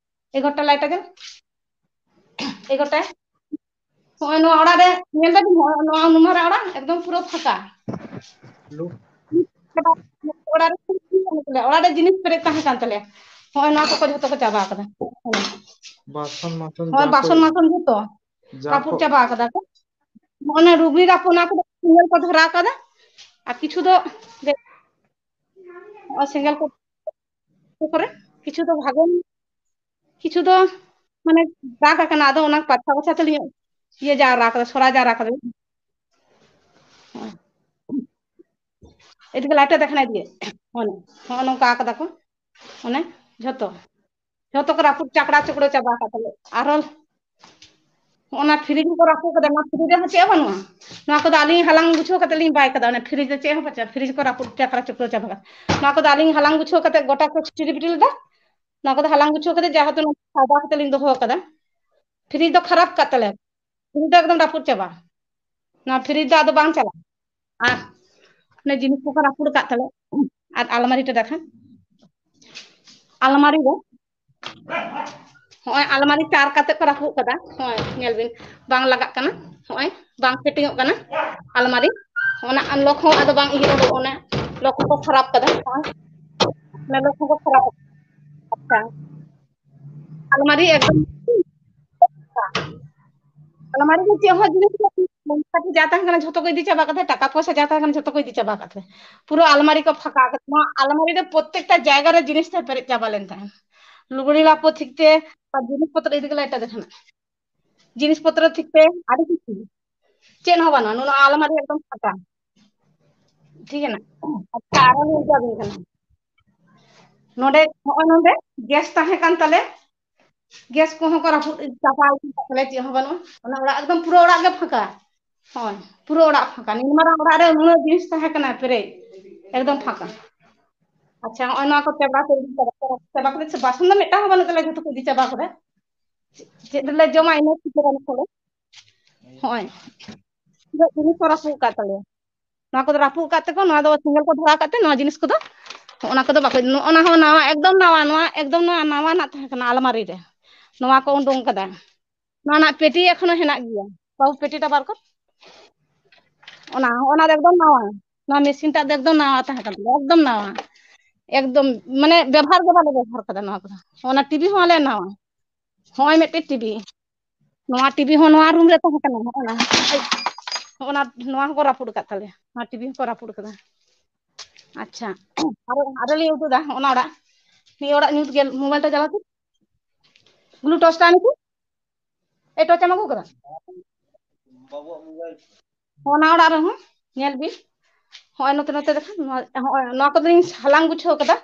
ᱮᱜᱟᱨᱚᱴᱟ ᱞᱟᱭᱤᱴ ᱟᱜᱮ, ᱮᱜᱟᱨᱚᱴᱟ᱾ ᱦᱚᱸᱜᱼᱚᱭ ᱱᱚᱣᱟ ᱚᱲᱟᱜ ᱨᱮ ᱧᱮᱞ ᱫᱟᱵᱤᱱ, ᱦᱚᱸᱜᱼᱚᱭ ᱱᱚᱣᱟ ᱱᱩᱱᱟᱹᱜ ᱚᱲᱟᱜ ᱮᱠᱫᱚᱢ ᱯᱩᱨᱟᱹ ᱯᱷᱟᱸᱠᱟ᱾ ᱚᱲᱟᱜ ᱨᱮ, ᱚᱲᱟᱜ ᱨᱮ ᱡᱤᱱᱤᱥ ᱯᱮᱨᱮᱡ ᱛᱟᱦᱮᱸ ᱠᱟᱱ ᱛᱟᱞᱮᱭᱟ, ᱦᱚᱸᱜᱼᱚᱭ ᱱᱚᱣᱟ ᱠᱚᱠᱚ ᱡᱷᱚᱛᱚ ᱠᱚ ᱪᱟᱵᱟ ᱟᱠᱟᱫᱟ᱾ ᱵᱟᱥᱚᱱ ᱢᱟᱥᱚᱱ ᱦᱚᱸᱜᱼᱚᱭ ᱡᱟ ᱠᱚ, ᱵᱟᱥᱚᱱ ᱢᱟᱥᱚᱱ ᱡᱷᱚᱛᱚ ᱡᱟ ᱨᱟᱹᱯᱩᱫ ᱠᱚ ᱪᱟᱵᱟ ᱟᱠᱟᱫᱟ ᱠᱚ᱾ ᱦᱚᱸᱜᱼᱚᱭ ᱨᱩᱜᱽᱱᱤ ᱨᱟᱹᱯᱩᱫ, ᱚᱱᱟ ᱠᱚᱫᱚ ᱥᱮᱸᱜᱮᱞ ᱠᱚ ᱫᱷᱚᱨᱟᱣ ᱠᱟᱫᱟ, ᱟᱨ ᱠᱤᱪᱷᱩ ᱫᱚ ᱱᱚᱜᱼᱚᱭ ᱥᱮᱸᱜᱮᱞ ᱠᱚ ᱠᱚᱨᱮ, ᱠᱤᱪᱷᱩ ᱫᱚ ᱵᱷᱟᱜᱮ, ᱠᱤᱪᱷᱩ ᱫᱚ ᱢᱟᱱᱮ ᱫᱟᱜ ᱟᱠᱟᱱᱟ, ᱟᱫᱚ ᱚᱱᱟ ᱯᱟᱛᱷᱟ ᱯᱟᱛᱷᱟ ᱛᱮᱞᱤᱧ ᱤᱭᱟᱹ ᱡᱟᱣᱨᱟ ᱠᱟᱫᱟ, ᱥᱚᱨᱟ ᱡᱟᱣᱨᱟ ᱠᱟᱫᱟ᱾ ᱮᱫᱤᱠᱮ ᱞᱟᱭᱤᱴ ᱮ ᱫᱮᱠᱷᱟᱱᱟ ᱤᱫᱤᱭᱮ᱾ ᱚᱱᱮ, ᱦᱚᱸᱜᱼᱚ ᱱᱚᱝᱠᱟ ᱟᱠᱟᱫᱟ ᱠᱚ᱾ ᱚᱱᱮ, ᱡᱷᱚᱛᱚ, ᱡᱷᱚᱛᱚ ᱠᱚ ᱨᱟᱹᱯᱩᱫ ᱪᱟᱠᱲᱟ ᱪᱩᱠᱲᱟᱹ ᱪᱟᱵᱟ ᱟᱠᱟᱫ ᱛᱟᱞᱮ᱾ ᱟᱨᱦᱚᱸ ᱚᱱᱟ ᱯᱷᱨᱤᱡᱽ ᱦᱚᱸᱠᱚ ᱨᱟᱹᱯᱩᱫ ᱠᱟᱫᱟ, ᱱᱚᱣᱟ ᱯᱷᱨᱤᱡᱽ ᱨᱮᱦᱚᱸ ᱪᱮᱫ ᱦᱚᱸ ᱵᱟᱹᱱᱩᱜᱼᱟ᱾ ᱱᱚᱣᱟ ᱠᱚᱫᱚ ᱟᱹᱞᱤᱧ ᱦᱟᱞᱟᱝ ᱜᱩᱪᱷᱟᱹᱣ ᱠᱟᱛᱮ ᱞᱤᱧ ᱵᱟᱭ ᱠᱟᱫᱟ, ᱚᱱᱟ ᱯᱷᱨᱤᱡᱽ ᱫᱚ ᱪᱮᱫ ᱦᱚᱸ ᱵᱟᱹᱪᱩᱜᱼᱟ, ᱯᱷᱨᱤᱡᱽ ᱠᱚ ᱨᱟᱹᱯᱩᱫ ᱪᱟᱠᱨᱟ ᱪᱩᱠᱨᱟᱹ ᱪᱟᱵᱟ ᱠᱟᱫᱟ᱾ ᱱᱚᱣᱟ ᱠᱚᱫᱚ ᱟᱹᱞᱤᱧ ᱦᱟᱞᱟᱝ ᱜᱩᱪᱷᱟᱹᱣ ᱠᱟᱛᱮ ᱜᱚᱴᱟ ᱠᱚ ᱥᱴᱤᱨᱤ ᱵᱤᱴᱤᱞ ᱞᱮᱫᱟ, ᱱᱚᱣᱟ ᱠᱚᱫᱚ ᱦᱟᱞᱟᱝ ᱜᱩᱪᱷᱟᱹᱣ ᱠᱟᱛᱮ ᱡᱟᱦᱟᱸ ᱫᱚ ᱥᱟᱫᱟ ᱠᱟᱛᱮ ᱞᱤᱧ ᱫᱚᱦᱚ ᱠᱟᱫᱟ᱾ ᱯᱷᱨᱤᱡᱽ ᱫᱚ ᱠᱷᱟᱨᱟᱯ ᱠᱟᱫ ᱛᱟᱞᱮ, ᱯᱷᱨᱤᱡᱽ ᱫᱚ ᱮᱠᱫᱚᱢ ᱨᱟᱹᱯᱩᱫ ᱪᱟᱵᱟ, ᱱᱚᱣᱟ ᱯᱷᱨᱤᱡᱽ ᱫᱚ ᱟᱫᱚ ᱵᱟᱝ ᱪᱟᱞᱟᱜᱼᱟ᱾ ᱟᱨ ᱚᱱᱮ ᱡᱤᱱᱤᱥ ᱠᱚᱠᱚ ᱨᱟᱹᱯᱩᱫ ᱟᱠᱟᱫ ᱛᱟᱞᱮ᱾ ᱟᱨ ᱟᱞᱢᱟᱨᱤ ᱴᱟ ᱫᱮᱠᱷᱟ, ᱟᱞᱢᱟᱨᱤ ᱨᱮ ᱦᱚᱸᱜᱼᱚᱭ ᱟᱞᱢᱟᱨᱤ ᱪᱟᱨ ᱠᱟᱛᱮ ᱠᱚ ᱨᱟᱹᱯᱩᱫ ᱠᱟᱫᱟ᱾ ᱦᱚᱸᱜᱼᱚᱭ ᱧᱮᱞ ᱵᱤᱱ, ᱵᱟᱝ ᱞᱟᱜᱟᱜ ᱠᱟᱱᱟ, ᱦᱚᱸᱜᱼᱚᱭ ᱵᱟᱝ ᱯᱷᱤᱴᱤᱝᱚᱜ ᱠᱟᱱᱟ ᱟᱞᱢᱟᱨᱤ᱾ ᱚᱱᱟ ᱟᱨ ᱞᱚᱠ ᱦᱚᱸ ᱟᱫᱚ ᱵᱟᱝ ᱤᱭᱟᱹ ᱩᱰᱩᱠ, ᱚᱱᱟ ᱞᱚᱠ ᱦᱚᱸᱠᱚ ᱠᱷᱟᱨᱟᱯ ᱠᱟᱫᱟ᱾ ᱦᱚᱸᱜᱼᱚᱭ ᱚᱱᱟ ᱞᱚᱠ ᱦᱚᱸᱠᱚ ᱠᱷᱟᱨᱟᱯ ᱠᱟᱫᱟ᱾ ᱟᱪᱪᱷᱟ, ᱟᱞᱢᱟᱨᱤ ᱮᱠᱫᱚᱢ, ᱟᱞᱢᱟᱨᱤ ᱫᱚ ᱪᱮᱫ ᱦᱚᱸ ᱡᱤᱱᱤᱥ ᱵᱟᱹᱱᱩᱜᱼᱟ᱾ ᱡᱟ ᱛᱟᱦᱮᱸ ᱠᱟᱱᱟ ᱡᱷᱚᱛᱚ ᱠᱚ ᱤᱫᱤ ᱪᱟᱵᱟ ᱠᱟᱫᱟ, ᱴᱟᱠᱟ ᱯᱚᱭᱥᱟ ᱡᱟ ᱛᱟᱦᱮᱸ ᱠᱟᱱᱟ ᱡᱷᱚᱛᱚ ᱠᱚ ᱤᱫᱤ ᱪᱟᱵᱟ ᱠᱟᱫᱟ᱾ ᱯᱩᱨᱟᱹ ᱟᱞᱢᱟᱨᱤ ᱠᱚ ᱯᱷᱟᱸᱠᱟ ᱠᱟᱫᱟ᱾ ᱱᱚᱣᱟ ᱟᱞᱢᱟᱨᱤ ᱨᱮ ᱯᱨᱚᱛᱮᱠᱴᱟ ᱡᱟᱭᱜᱟ ᱨᱮ ᱡᱤᱱᱤᱥ ᱛᱮ ᱯᱮᱨᱮᱡ ᱪᱟᱵᱟ ᱞᱮᱱ ᱛᱟᱦᱮᱸᱫ᱾ ᱞᱩᱜᱽᱲᱤ ᱞᱟᱯᱚ ᱛᱷᱮᱠᱮ ᱟᱨ ᱡᱤᱱᱤᱥ ᱯᱚᱛᱨᱚ ᱤᱫᱤ ᱜᱮᱞᱮ ᱮᱴᱟᱜ ᱡᱟᱦᱟᱱᱟᱜ ᱡᱤᱱᱤᱥ ᱯᱚᱛᱨᱚ ᱴᱷᱤᱠ ᱛᱮ ᱟᱹᱰᱤ ᱠᱤᱪᱷᱩ ᱪᱮᱫ ᱦᱚᱸ ᱵᱟᱹᱱᱩᱜᱼᱟ᱾ ᱱᱚᱣᱟ ᱟᱞᱢᱟᱨᱤ ᱮᱠᱫᱚᱢ ᱯᱷᱟᱸᱠᱟ᱾ ᱴᱷᱤᱠ ᱮᱱᱟ? ᱟᱪᱪᱷᱟ, ᱟᱨᱚ ᱞᱤᱧ ᱞᱟᱹᱭ ᱟᱵᱤᱱ ᱠᱟᱱᱟ᱾ ᱱᱚᱰᱮ, ᱱᱚᱜᱼᱚᱭ ᱱᱚᱰᱮ ᱜᱮᱥ ᱛᱟᱦᱮᱸ ᱠᱟᱱ ᱛᱟᱞᱮ, ᱜᱮᱥ ᱠᱚᱦᱚᱸ ᱠᱚ ᱨᱟᱹᱯᱩᱫ ᱪᱟᱵᱟ ᱤᱫᱤ ᱠᱟᱜ ᱛᱟᱞᱮ, ᱪᱮᱫ ᱦᱚᱸ ᱵᱟᱹᱱᱩᱜᱼᱟ᱾ ᱚᱱᱟ ᱚᱲᱟᱜ ᱮᱠᱫᱚᱢ ᱯᱩᱨᱟᱹ ᱚᱲᱟᱜ ᱜᱮ ᱯᱷᱟᱸᱠᱟ᱾ ᱦᱳᱭ, ᱯᱩᱨᱟᱹ ᱚᱲᱟᱜ ᱯᱷᱟᱸᱠᱟ᱾ ᱱᱤᱱ ᱢᱟᱨᱟᱝ ᱚᱲᱟᱜ ᱨᱮ ᱱᱩᱱᱟᱹᱜ ᱡᱤᱱᱤᱥ ᱛᱟᱦᱮᱸ ᱠᱟᱱᱟ ᱯᱮᱨᱮᱡ, ᱮᱠᱫᱚᱢ ᱯᱷᱟᱸᱠᱟ᱾ ᱟᱪᱪᱷᱟ, ᱱᱚᱜᱼᱚᱭ ᱱᱚᱣᱟ ᱠᱚ ᱪᱟᱵᱟ ᱠᱚ ᱤᱫᱤ ᱪᱟᱵᱟ ᱠᱮᱫᱟ᱾ ᱪᱟᱵᱟ ᱠᱮᱫᱟ ᱥᱮ? ᱵᱟᱥᱚᱱ ᱫᱚ ᱢᱤᱫᱴᱟᱝ ᱦᱚᱸ ᱵᱟᱹᱱᱩᱜ ᱛᱟᱞᱮᱭᱟ, ᱡᱷᱚᱛᱚ ᱠᱚ ᱤᱫᱤ ᱪᱟᱵᱟ ᱠᱮᱫᱟ᱾ ᱪᱮᱫ ᱨᱮᱞᱮ ᱡᱚᱢᱟ ᱤᱱᱟᱹ ᱠᱷᱟᱹᱛᱤᱨ ᱟᱞᱮ ᱠᱚᱫᱚ? ᱦᱚᱸᱜᱼᱚᱭ᱾ ᱡᱚᱛᱚ ᱡᱤᱱᱤᱥ ᱠᱚ ᱨᱟᱹᱯᱩᱫ ᱠᱟᱜ ᱛᱟᱞᱮᱭᱟ᱾ ᱱᱚᱣᱟ ᱠᱚᱫᱚ ᱨᱟᱹᱯᱩᱫ ᱠᱟᱜ ᱛᱮᱠᱚ, ᱱᱚᱣᱟ ᱫᱚ ᱥᱮᱸᱜᱮᱞ ᱠᱚ ᱫᱷᱚᱨᱟᱣ ᱠᱟᱜ ᱛᱮ ᱱᱚᱣᱟ ᱡᱤᱱᱤᱥ ᱠᱚᱫᱚ, ᱚᱱᱟ ᱠᱚᱫᱚ ᱵᱟᱠᱚ, ᱱᱚᱜᱼᱚ ᱱᱟ ᱦᱚᱸ ᱱᱟᱣᱟ, ᱮᱠᱫᱚᱢ ᱱᱟᱣᱟ, ᱱᱚᱣᱟ ᱮᱠᱫᱚᱢ ᱱᱟᱣᱟ, ᱱᱟᱣᱟ ᱨᱮᱱᱟᱜ ᱛᱟᱦᱮᱸ ᱠᱟᱱᱟ ᱟᱞᱢᱟᱨᱤ ᱨᱮ᱾ ᱱᱚᱣᱟ ᱠᱚ ᱩᱰᱩᱝ ᱠᱟᱫᱟ᱾ ᱱᱚᱣᱟ ᱨᱮᱱᱟᱜ ᱯᱮᱴᱤ ᱮᱠᱷᱚᱱᱳ ᱦᱮᱱᱟᱜ ᱜᱮᱭᱟ᱾ ᱵᱟᱹᱵᱩ, ᱯᱮᱴᱤᱴᱟ ᱵᱟᱨ ᱠᱚᱨ᱾ ᱚᱱᱟ, ᱚᱱᱟ ᱫᱚ ᱮᱠᱫᱚᱢ ᱱᱟᱣᱟ᱾ ᱱᱚᱣᱟ ᱢᱮᱥᱤᱱ ᱴᱟᱜ ᱫᱚ ᱮᱠᱫᱚᱢ ᱱᱟᱣᱟ ᱛᱟᱦᱮᱸ ᱠᱟᱱ ᱛᱟᱞᱮᱭᱟ, ᱮᱠᱫᱚᱢ ᱱᱟᱣᱟ᱾ ᱮᱠᱫᱚᱢ, ᱢᱟᱱᱮ, ᱵᱮᱵᱚᱦᱟᱨ ᱜᱮ ᱵᱟᱞᱮ ᱵᱮᱵᱚᱦᱟᱨ ᱠᱟᱫᱟ ᱱᱚᱣᱟ ᱠᱚᱫᱚ᱾ ᱚᱱᱟ ᱴᱤᱵᱷᱤ ᱦᱚᱸ ᱟᱞᱮ ᱱᱟᱣᱟ᱾ ᱦᱚᱸᱜᱼᱚᱭ ᱢᱤᱫᱴᱮᱡ ᱴᱤᱵᱷᱤ᱾ ᱱᱚᱣᱟ ᱴᱤᱵᱷᱤ ᱦᱚᱸ ᱱᱚᱣᱟ ᱨᱩᱢ ᱨᱮ ᱛᱟᱦᱮᱸ ᱠᱟᱱᱟ᱾ ᱦᱚᱸᱜᱼᱚ ᱱᱟ, ᱦᱚᱸᱜᱼᱚ ᱱᱟ, ᱱᱚᱣᱟ ᱦᱚᱸᱠᱚ ᱨᱟᱹᱯᱩᱫ ᱟᱠᱟᱫ ᱛᱟᱞᱮᱭᱟ᱾ ᱱᱚᱣᱟ ᱴᱤᱵᱷᱤ ᱦᱚᱸᱠᱚ ᱨᱟᱹᱯᱩᱫ ᱟᱠᱟᱫᱟ᱾ ᱟᱪᱪᱷᱟ, ᱟᱨᱚ, ᱟᱨᱚ ᱞᱤᱧ ᱩᱫᱩᱜ ᱮᱫᱟ᱾ ᱦᱚᱸᱜᱼᱚ ᱱᱟ ᱚᱲᱟᱜ, ᱱᱤᱭᱟᱹ ᱚᱲᱟᱜ ᱧᱩᱛ ᱜᱮ, ᱢᱳᱵᱟᱭᱤᱞ ᱴᱟ ᱪᱟᱞᱟᱣ ᱛᱮ᱾ ᱵᱞᱩ ᱴᱚᱨᱪ ᱴᱟ ᱟᱹᱜᱩ ᱠᱚ᱾ ᱮ, ᱴᱚᱨᱪ ᱮᱢ ᱟᱹᱜᱩ ᱠᱟᱫᱟ? ᱚᱱᱟ ᱚᱲᱟᱜ ᱨᱮᱦᱚᱸ ᱧᱮᱞ ᱵᱤᱱ, ᱦᱚᱸᱜᱼᱚᱭ ᱱᱚᱛᱮ, ᱱᱚᱛᱮ ᱫᱮᱠᱷᱟ, ᱱᱚᱣᱟ, ᱦᱚᱸᱜᱼᱚᱭ ᱱᱚᱣᱟ ᱠᱚᱫᱚᱧ ᱦᱟᱞᱟᱝ ᱜᱩᱪᱷᱟᱹᱣ ᱠᱟᱫᱟ,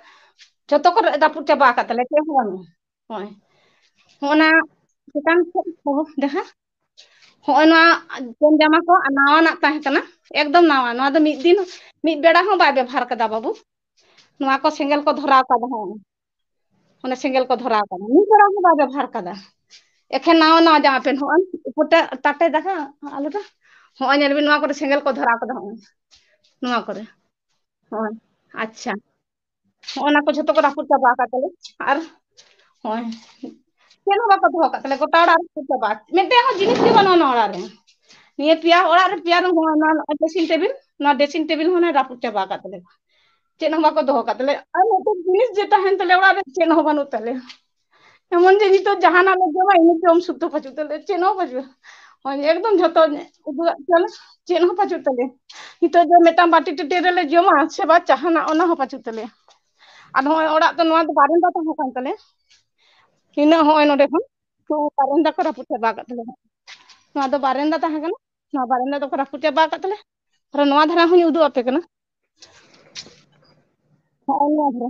ᱡᱷᱚᱛᱚ ᱠᱚ ᱨᱟᱹᱯᱩᱫ ᱪᱟᱵᱟ ᱟᱠᱟᱫ ᱛᱟᱞᱮᱭᱟ, ᱪᱮᱫ ᱦᱚᱸ ᱵᱟᱹᱱᱩᱜᱼᱟ᱾ ᱦᱚᱸᱜᱼᱚᱭ ᱦᱚᱸᱜᱼᱚ ᱱᱟ ᱪᱮᱛᱟᱱ ᱥᱮᱫ ᱠᱚ ᱫᱮᱠᱷᱟ, ᱦᱚᱸᱜᱼᱚᱭ ᱱᱚᱣᱟ ᱡᱚᱱ ᱡᱟᱢᱟ ᱠᱚ ᱟᱨ ᱱᱟᱣᱟᱱᱟᱜ ᱛᱟᱦᱮᱸ ᱠᱟᱱᱟ, ᱮᱠᱫᱚᱢ ᱱᱟᱣᱟ, ᱱᱚᱣᱟ ᱫᱚ ᱢᱤᱫ ᱫᱤᱱ, ᱢᱤᱫ ᱵᱮᱲᱟ ᱦᱚᱸ ᱵᱟᱭ ᱵᱮᱵᱚᱦᱟᱨ ᱠᱟᱫᱟ ᱵᱟᱹᱵᱩ᱾ ᱱᱚᱣᱟ ᱠᱚ ᱥᱮᱸᱜᱮᱞ ᱠᱚ ᱫᱷᱚᱨᱟᱣ ᱠᱟᱫᱟ, ᱦᱚᱸᱜᱼᱚᱭ ᱚᱱᱮ ᱥᱮᱸᱜᱮᱞ ᱠᱚ ᱫᱷᱚᱨᱟᱣ ᱠᱟᱫᱟ, ᱢᱤᱫ ᱵᱮᱲᱟ ᱦᱚᱸ ᱵᱟᱭ ᱵᱮᱵᱚᱦᱟᱨ ᱠᱟᱫᱟ᱾ ᱮᱠᱷᱮᱱ ᱱᱟᱣᱟ ᱱᱟᱣᱟ ᱡᱟᱢᱟ ᱯᱮᱱᱴ, ᱦᱚᱸᱜᱼᱚᱭ ᱩᱯᱚᱨ ᱛᱮ ᱛᱟᱴᱮ ᱫᱟᱠᱟ ᱟᱞᱚ ᱫᱚ, ᱦᱚᱸᱜᱼᱚᱭ ᱧᱮᱞ ᱵᱤᱱ, ᱱᱚᱣᱟ ᱠᱚᱨᱮ ᱥᱮᱸᱜᱮᱞ ᱠᱚ ᱫᱷᱚᱨᱟᱣ ᱠᱟᱫᱟ, ᱦᱚᱸᱜᱼᱚᱭ ᱱᱚᱣᱟ ᱠᱚᱨᱮ, ᱦᱚᱸᱜᱼᱚᱭ, ᱟᱪᱪᱷᱟ, ᱦᱚᱸᱜᱼᱚ ᱱᱟ ᱠᱚ ᱡᱷᱚᱛᱚ ᱠᱚ ᱨᱟᱹᱯᱩᱫ ᱪᱟᱵᱟ ᱟᱠᱟᱫ ᱛᱟᱞᱮ᱾ ᱟᱨ ᱦᱚᱸᱜᱼᱚᱭ ᱪᱮᱫ ᱦᱚᱸ ᱵᱟᱠᱚ ᱫᱚᱦᱚ ᱟᱠᱟᱫ ᱛᱟᱞᱮ, ᱜᱚᱴᱟ ᱚᱲᱟᱜ ᱨᱟᱹᱯᱩᱫ ᱪᱟᱵᱟ, ᱢᱤᱫᱴᱮᱱ ᱦᱚᱸ ᱡᱤᱱᱤᱥ ᱜᱮ ᱵᱟᱹᱱᱩᱜᱼᱟ ᱱᱚᱣᱟ ᱚᱲᱟᱜ ᱨᱮ᱾ ᱱᱤᱭᱟᱹ ᱯᱮᱭᱟ ᱚᱲᱟᱜ ᱨᱮ, ᱯᱮᱭᱟ ᱨᱮ ᱱᱚᱣᱟ, ᱱᱚᱣᱟ dressing table, ᱱᱚᱣᱟ dressing table ᱦᱚᱸ ᱱᱚᱣᱟ ᱨᱟᱹᱯᱩᱫ ᱪᱟᱵᱟ ᱟᱠᱟᱫ ᱛᱟᱞᱮ᱾ ᱪᱮᱫ ᱦᱚᱸ ᱵᱟᱠᱚ ᱫᱚᱦᱚ ᱠᱟᱜ ᱛᱟᱞᱮ᱾ ᱟᱨ ᱢᱤᱫᱴᱮᱱ ᱡᱤᱱᱤᱥ ᱡᱮ ᱛᱟᱦᱮᱱ ᱛᱟᱞᱮ ᱚᱲᱟᱜ ᱨᱮ, ᱪᱮᱫ ᱦᱚᱸ ᱵᱟᱹᱱᱩᱜ ᱛᱟᱞᱮᱭᱟ᱾ ᱮᱢᱚᱱ ᱡᱮ ᱱᱤᱛᱚᱜ ᱡᱟᱦᱟᱱᱟᱜ ᱞᱮ ᱡᱚᱢᱟ, ᱤᱱᱟᱹ ᱡᱚᱢ ᱥᱩᱫᱽᱫᱷᱚ ᱯᱟᱹᱪᱩᱜ ᱛᱟᱞᱮᱭᱟ, ᱪᱮᱫ ᱦᱚᱸ ᱯᱟᱹᱪᱩᱜᱼᱟ᱾ ᱦᱳᱭ, ᱮᱠᱫᱚᱢ ᱡᱷᱚᱛᱚ ᱩᱫᱩᱜ ᱟᱫ ᱯᱮᱭᱟᱞᱮ, ᱪᱮᱫ ᱦᱚᱸ ᱯᱟᱹᱪᱩᱜ ᱛᱟᱞᱮᱭᱟ᱾ ᱱᱤᱛᱚᱜ ᱡᱮ ᱢᱤᱫᱴᱟᱝ ᱵᱟᱹᱴᱤ ᱴᱟᱹᱴᱤ ᱨᱮᱞᱮ ᱡᱚᱢᱟ ᱥᱮ ᱵᱟ ᱡᱟᱦᱟᱱᱟᱜ, ᱚᱱᱟ ᱦᱚᱸ ᱯᱟᱹᱪᱩᱜ ᱛᱟᱞᱮᱭᱟ᱾ ᱟᱨ ᱱᱚᱜᱼᱚᱭ ᱚᱲᱟᱜ ᱫᱚ, ᱱᱚᱣᱟ ᱫᱚ ᱵᱟᱨᱮᱱᱫᱟ ᱛᱟᱦᱮᱸ ᱠᱟᱱ ᱛᱟᱞᱮᱭᱟ, ᱱᱤᱱᱟᱹᱜ ᱦᱚᱸᱜᱼᱚᱭ ᱱᱚᱰᱮ ᱠᱷᱚᱱ ᱛᱚ ᱵᱟᱨᱮᱱᱫᱟ ᱠᱚ ᱨᱟᱹᱯᱩᱫ ᱪᱟᱵᱟ ᱟᱠᱟᱫ ᱛᱟᱞᱮᱭᱟ᱾ ᱱᱚᱣᱟ ᱫᱚ ᱵᱟᱨᱮᱱᱫᱟ ᱛᱟᱦᱮᱸ ᱠᱟᱱᱟ, ᱱᱚᱣᱟ ᱵᱟᱨᱮᱱᱫᱟ ᱫᱚᱠᱚ ᱨᱟᱹᱯᱩᱫ ᱪᱟᱵᱟ ᱟᱠᱟᱫ ᱛᱟᱞᱮᱭᱟ᱾ ᱟᱨ ᱱᱚᱣᱟ ᱫᱷᱟᱨᱮ ᱦᱚᱸᱧ ᱩᱫᱩᱜ ᱟᱯᱮ ᱠᱟᱱᱟ, ᱦᱚᱸᱜᱼᱚᱭ ᱱᱚᱣᱟ ᱫᱷᱟᱨᱮ,